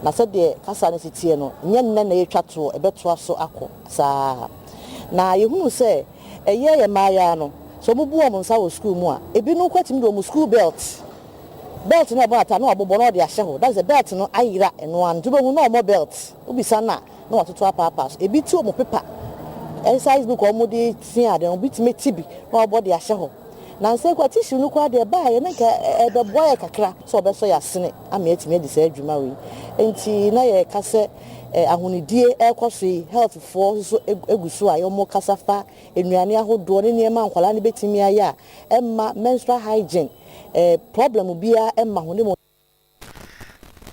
Na sɛdeɛ kasa no si teɛ no, nyɛ nnɛ na ɛretwa toɔ, ɛbɛtoa so akɔ saa ara. Na yɛhunuu sɛ ɛyɛ yɛn mmaayaa no, sɛ wɔbu wɔn nsa wɔ sukuu mu a, ebinom koraa tumi de wɔn sukuu belt, belt no a ɛbɔ n'ataade no na wɔabobɔ na wɔde ahyɛ hɔ. That is sɛ belt no ayera ɛno ara no. Nti wobɛhu na wɔmmɔ belt. Wobisa no a, na wɔatoto apaapaa so. Ebi ti wɔn pepa, exercise book a wɔde sua ade no, obi tumi ti bi na wabɔ de ahyɛ hɔ. Nansa yi koraa tissue no koraa deɛ ɛbaeɛ na nka ɛbɛboa yɛ kakra sɛ wɔbɛsɔ yɛn asene ama yɛatumi adi saa adwuma wei. Nti na yɛreka sɛ ahonidie ɛrekɔ so yi, health foɔ nso gu so a wɔrekasa fa nnuane ahodoɔ ne nneɛma a nkwadaa no bɛtumi ayɛ a ɛmma menstrual hygiene problem biara mma ho ne mmom.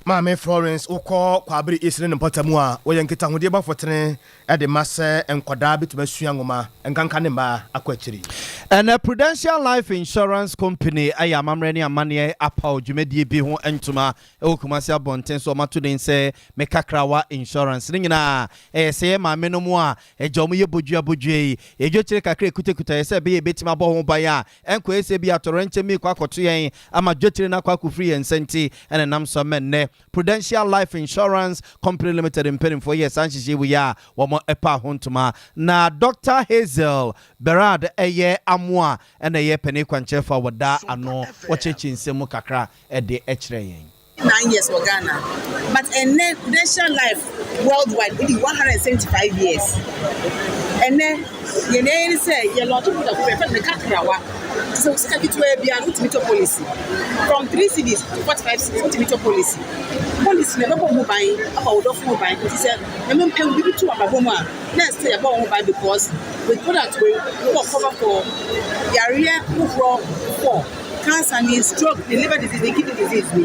Maame Florence wokɔ Kwaabere East ne ne mpɔtam a, wɔyɛ nkitahodie bɔfotene de ma sɛ nkwadaa bɛtumi asua nwoma, nkanka ne mmaa akɔ akyiri. Ɛnnɛ, Prudential Life Insurance Company ayɛ amammerɛ ne amanneɛ apaw dwumadie bi ho ntoma wɔ Kumasi abɔnten so. Wɔato din sɛ Me Kakrawa Insurance. Ne nyinaa ɛyɛ sɛ yɛn maamenom a agya wɔn yɛ bodua bodua yi, yɛn dwakyire kakra a ɛkutakuta yɛn sɛ ɛbɛyɛ a yɛbɛtumi abɔ ho ban a Ɛnkɔyɛ sɛ ebia atoyerɛnkyɛm bi rekɔ akɔto yɛn ama dwetire no akɔ akɔfiri yɛn nsa nti na ɛnam so ama nnɛ Prudential Life Insurance Company Limited mpanimfoɔ yɛɛ saa nhyehyɛe wei a wɔpaa ho ntoma. Na Dɔkta Hazel Berard yɛ Amoah na ɛyɛ panin kwankyerɛfoɔ a wɔda ano, wɔkyerɛkyerɛ nsɛm mu kakra de kyerɛ yɛn. Nine years wɔ Ghana but ɛnnɛ Prudential Life worldwide edi 175 years. Ɛnnɛ yɛn nea yɛyɛ ne sɛ yɛ launch product foforɔ yɛfrɛ no ne kakrawa. Nti sɛ wo sika ketewa biara no wotumi tɔ policy from 3 cedis to 45 cedis wotumi tɔ policy. Policy no ɛbɛbɔ wo ho ban abɔ wo dɔfo ho ban nti sɛ Nyame mpɛ wo biribi to w'abrabɔ mu a na ɛsɛ sɛ yɛbɔ wo ho ban because with product wei wowɔ cover for yareɛ foforɔ 4. Cancer ni, stroke ni, liver disease ni, kidney disease ni.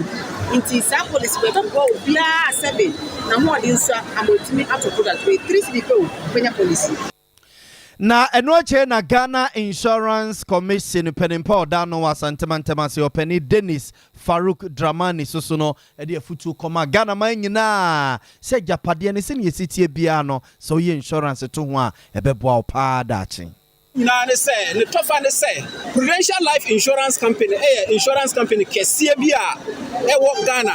Nti saa policy wei ɛbɛboa obiara a sɛbe n'ahoɔden sua ama otumi atɔ product wei. 3 cedi pɛ o, wobɛnya policy. Na ɛno akyire na Ghana Insurance Commission panin pa a ɔda ano wɔ Asante mantam ase, Ɔpanin Dennis Farouk Dramani soso no de afutuo kɔmaa Ghana man nyinaa sɛ agyapadeɛ no sɛdeɛ ɛsi teɛ biara no sɛ woyɛ insurance to ho a ɛbɛboa wo paa daakye. Nyinaa ne sɛ, ne tɔfa ne sɛ, Prudential Life Insurance Company yɛ insurance company kɛseɛ bi a ɛwɔ Ghana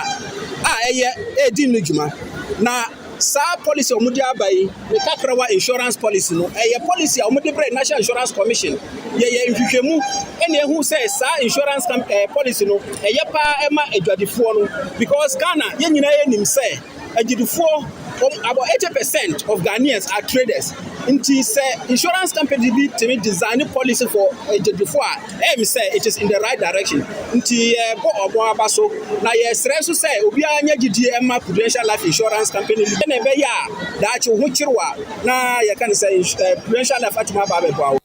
a ɛyɛ ɛredi ne dwuma. Na saa policy a wɔde aba yi, ne Kakrawa Insurance Policy no, ɛyɛ policy a wɔde brɛ National Insurance Commission. Yɛyɛ nhwehwɛmu ɛna ehu sɛ saa insurance eh, policy no, ɛyɛ paa ɛma adwadifoɔ no because Ghana yɛn nyinaa yɛnim sɛ Agyidifoɔ, wɔn about 80 percent of Ghanaians are traders. Nti sɛ insurance company bi tumi design policy for agyedifoɔ a, ɛyɛ me sɛ it is in the right direction. Nti yɛbɔ wɔn aba so na yɛsrɛ nso sɛ obiara nya gyidie mma Prudential Life Insurance Company no sɛnea ɛbɛyɛ a daakye wo ho kyere wo a na yɛka no sɛ Prudential Life atumi aba abɛboa wo.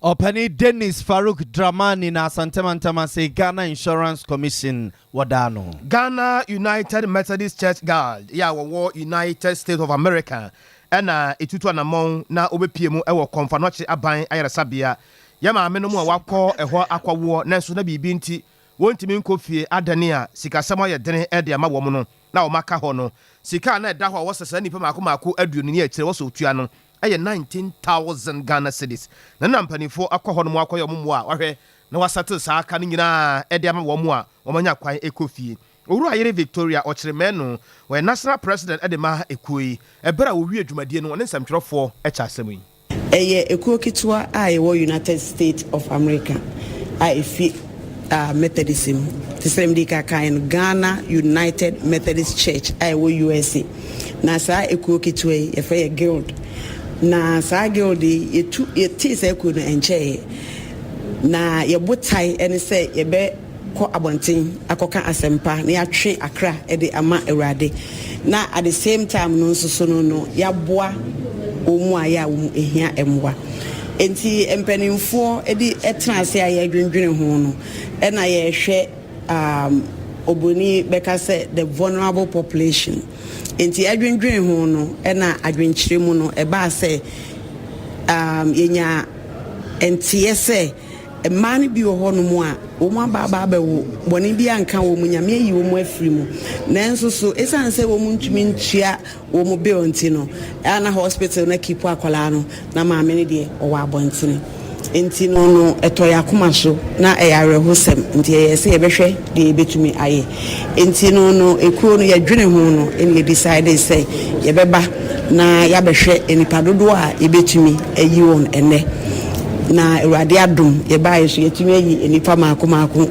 Ɔpanin Dennis Farouk Dramani na Asante Mantam ase Ghana Insurance Commission wɔda ano. Ghana United Methodist Church Guild yɛ a wɔwɔ United States of America na ɛtutu anamɔn na wɔbɛpue mu wɔ Komfo-Anokye Aban Ayaresabea. Yɛn maamenom a wɔakɔ ɛhɔ akɔwoɔ nanso na biribi nti wɔntumi nkɔ fie adane a sikasɛm ayɛ dene de ama wɔn no na wɔaka hɔ no, sika a na ɛda hɔ a wɔsɛ saa nnipa mmaako mmaako 20 ne akyire wɔsɛ wɔtua no yɛ 19,000 Ghana cedis. Na na mpanimfoɔ akɔ hɔnom akɔyɛ wɔn mmoa a wɔahwɛ na wɔasɛtle saa ka no nyinaa de ama wɔn a wɔanya kwan kɔ fie. Owura Yere Victoria Ɔkyeremɛno, ɔyɛ National President de ma ekuo yi. Ɛberɛ a wɔwie dwumadie no, ɔne nsɛmtwerɛfoɔ kyɛ asɛm yi. Ɛyɛ ekuo ketewa a ɛwɔ United States of America a ɛfi Methodist mu. Te sɛ mede ka kaeɛ no, Ghana United Methodist Church a ɛwɔ USA. Na saa ekuo ketewa yi, yɛfrɛ yɛ Guild. Na saa Guild yi, yɛtu, yɛtee saa kuo no ɛnkyɛeɛ. Na yɛ botae ne sɛ yɛbɛ kɔ abɔnten akɔka asɛmpa na yɛatwe akra de ama Awurade. Na at the same time no nso so no no yɛaboa wɔn a yɛ a wɔn hia mmoa. Enti mpanimfoɔ de tena ase a yɛredwendwene ho no, ɛna yɛrehwɛ um, obroni bɛka sɛ the vulnerable population. Enti ɛdwendwene ho no, ɛna adwenkyerɛ mu no, ɛbaa sɛ um, yɛnya nteɛ sɛ mmaa no bi wɔ hɔnom a wɔn aba aba abɛwo, bɔne bi anka wɔn, Nyame ayi wɔn afiri mu. Nanso so, ɛsiane sɛ wɔn ntumi ntua wɔn bill nti no, ɛa na hospital no akipu akwadaa no, na maame no deɛ ɔwɔ abɔntene. Nti no no ɛtɔ yɛn akoma so na ɛyɛ awerɛhosɛm, nti ɛyɛɛ sɛ yɛbɛhwɛ deɛ yɛbɛtumi ayɛ. Nti no no ekuo no yɛdwene ho no ɛna yɛ decide sɛ yɛbɛba na yɛabɛhwɛ nnipa dodoɔ a yɛbɛtumi ayi wɔn ɛnnɛ. Na Awurade adom yɛbaeɛ so yɛatumi ayi nnipa maako maako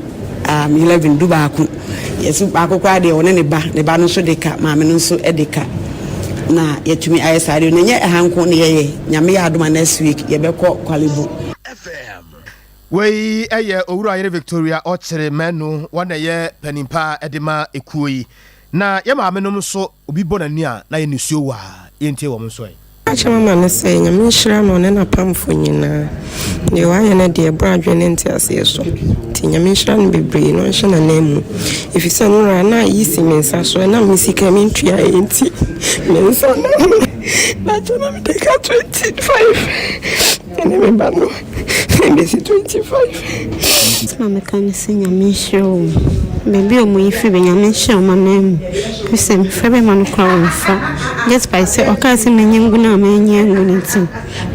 um, 11, dubaako. Yɛse baako koraa deɛ ɔne ne ba, ne ba no nso de ka, maame no nso de ka. Na yɛatumi ayɛ saa deɛ. Na ɛnyɛ ɛha nko na yɛyɛ. Nyame yɛ adom a next week yɛbɛkɔ Korle Bu. Wei yɛ Owura Yere Victoria Ɔkyere Manu, wɔn na ɛyɛ panin pa de ma ekuo yi. Na yɛn maame nom nso obi bɔ n'ani a na yɛ nisuo waa, yɛntie wɔn nso ɛ. Ka kyerɛ mama no sɛ, Nyame nhyira no ɔne n'apamfo nyinaa. Deɛ wayɛ no deɛ ɛboro adwene ne nteaseɛ so. Nti Nyame nhyira no bebree na ɔnhyɛ n'ananmu. Efisɛ nnora na ayi si me nsa so ɛnam me sika a mentuaeɛ nti. Me nsa na na kyɛ na mede ka 25 ɛne me ba no ɛbɛsi 25. Asɛm a mɛka ne sɛ Nyame nhyira wɔn. Baabi a wɔyi firi bɛ Nyame nhyira wɔn ananmu. Ɛfiri sɛ mefrɛ bɛma no koraa wɔmfa. Just by sɛ ɔkaa sɛ mɛnya ngu no a mannya angu no nti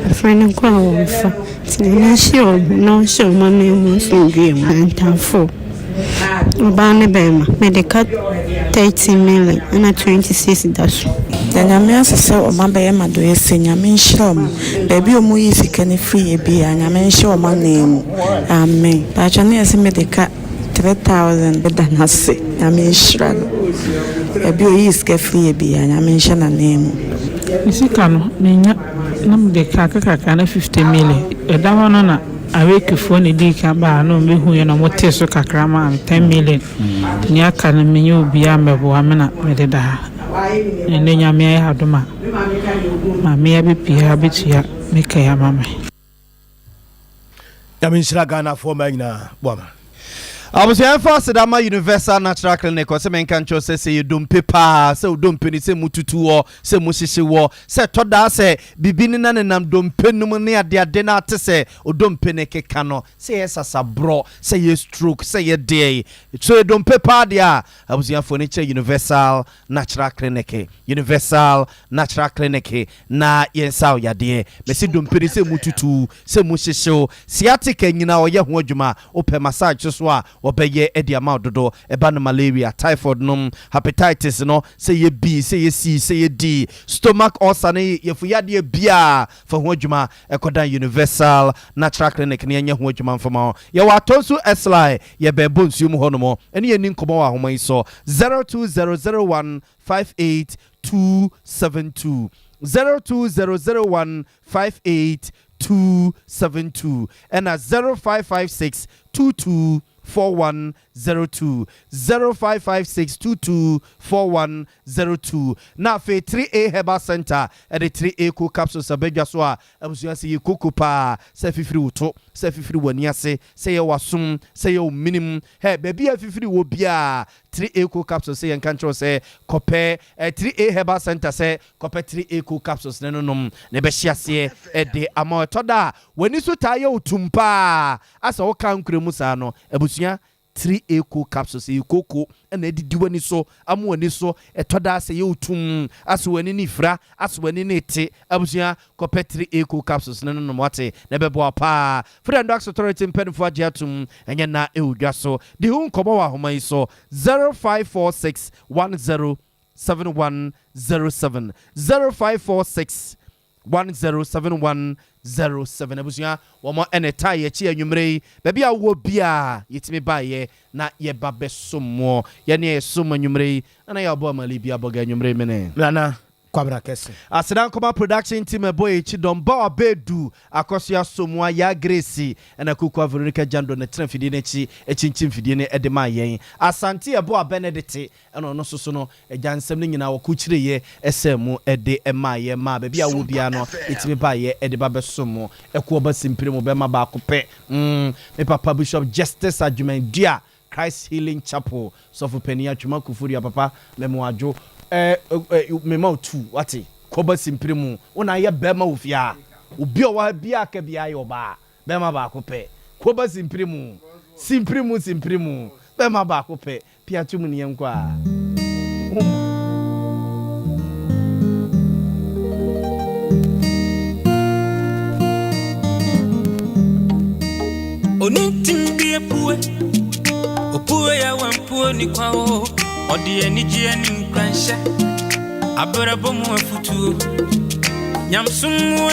mefrɛ no koraa wɔmfa. Nti Nyame nhyira wɔn na ɔnhyɛ wɔn ananmu asomdwoeɛ mu. Ntamfo, ɔbaa ne bɛɛma, mede ka 30 million ɛna 26 da so. Da Nyame ase sɛ ɔmo abɛyɛ m'adɔeɛ sei Nyame nhyira ɔmo baabi a ɔmo yi sika no firi yɛ biaa Nyame nhyɛ ɔmo anan mu Amen Mpakyɛw na yɛse mede ka 3000 meda no ase Nyame nhyira no baabi a ɔyii sika firi yɛ biaa Nyame nhyɛ n'anan mu. Me sika no menya na mede ka kakrakra na 50 million ɛda hɔ no na Awekifoɔ na ɛdii kan baa ha na wɔn bɛhuiɛ na wɔn tee so kakra maa me 10 million nea aka no menyɛ obiara mmɛboa me na mede da ha. Ɛnnɛ Nyame ayɛ adom a Maame yi abɛpue ha abɛtua me ka yi ama me. Nyame nhyira Ghanafoɔ mmaa nyinaa. Boa ma. Abusua, yɛmfa aseda ma Universal Natural Clinic. Ɔsɛ menka nkyerɛ sɛ sɛ yɛ dompe paa, sɛ wo dompe no sɛ mu tutu wɔ, sɛ mu hyehye wɔ, sɛ ɛtɔ daa sɛ biribi ne na nenam dompe no mu ne adeade no ate sɛ odompe no keka no, sɛ yɛ sasaborɔ, sɛ yɛ stroke, sɛ yɛ deɛ so yɛ dompe paa deɛ a, abusuafoɔ no kyerɛ Universal Natural Clinic, Universal Natural Clinic na yɛnsa wo yadeɛ. Mese dompe no sɛ mu tutu, sɛ mu hyehyew, sciatica nyina ɔyɛ ho adwuma. Wopɛ massage so a, wɔbɛyɛ de ama wo dodo. Ɛba no malaria, typhoid nom, hepatitis no, sɛ yɛ B, sɛ yɛ C, sɛ yɛ D, stomach ulcer ne yɛfu yadeɛ biaa, fa ho adwuma ɛkɔdan Universal Natural Clinic ne yɛnyɛ ho adwuma mfama wo. Yɛwɔ Atɔnso Esly, yɛbɛn bɔ nsuo mu hɔ nom. Ɛne yɛni nkɔmmɔ wɔ ahoma yi so: 02001 58272, 02001 58272, ɛna 0556 22 4102, 0556 22 4102. Na afei 3A Herbal Center ɛde 3A Co capsules abadwa so a, abusua, sɛ yɛ koko paa, sɛ fifiri wo to, sɛ fifiri w'ani ase, sɛ yɛ w'asom, sɛ yɛ wo minim hɛ, baabi a fifiri wɔ biaa, 3A Co capsules, sɛ yɛnka nkyerɛw sɛ kɔpɛ 3A Herbal Center, sɛ kɔpɛ 3A Co capsules ne nonom na ɛbɛhye aseɛ ɛde ama. Ɛtɔ da a w'ani so taa yɛ wo tum paa asɛ woka nkura mu saa no, abusua, 3A Co capsules, ɛyɛ koko ɛna ɛdidi w'ani so ama w'ani so ɛtɔ da sɛ yɛ wo tum asɛ w'ani ne fira, asɛ w'ani ne te. Abusua, kɔpɛ 3A Co capsules ne nonom, wate, na ɛbɛboa paa. Food and Drugs Authority mpanimfoɔ agye atom, ɛnyɛ na ɛwɔ dwa so. De ho nkɔmmɔ wɔ ahoma yi so: 0546 10 7107, 0546 107107. Abusua, wɔn ɛna ɛta yɛkyi anwummerɛ yi. Baabi a wowɔ biaa, yɛtumi baeɛ na yɛba bɛsom moɔ. Yɛne yɛsom anwummerɛ yi ana yɛabɔ amali bi abɔga anwummerɛ yi mene Nana Kwabena Kɛse. Aseda Nkɔma production team ɛbɔ yɛkyi dɔm ba ɔbɛɛdu Akɔso Asomoa Ya Grace, ɛna Kukua Veronica Jando ne tena fidie no akyi akyinkyim fidie no ɛde ma yɛn. Asante ɛbɔ a Benedict, ɛna ɔno nso so no agya nsɛm no nyinaa wɔko kyerɛyɛ ɛsɛ mu ɛde ɛma yɛ ma baabi a wɔ biara no ɛtumi ba yɛ ɛde ba bɛsom mo. Ɛko ɔba simpire mu bɛma baako pɛ, me papa Bishop Justice Adwumandua, Christ Healing Chapel sɔfo panin Atwuma Koforia. Papa, mɛmo adwo, ɛɛ ɛ mema wo tu wate. Kɔba simpire mu, wo na ayɛ bɛrima wɔ fie a, obi a ɔwɔ ha biara aka biara yɛ ɔbaa. Bɛrima baako pɛ, kɔba simpire mu, simpire mu, simpire mu, bɛrima baako pɛ. Piato mu ne yɛn kɔ a. Onintin bi epue opue yɛ wampuo ni kwa o, ɔde anigyeɛ ne nkranhyɛ abrabɔ mu afutuo nyamsom mu.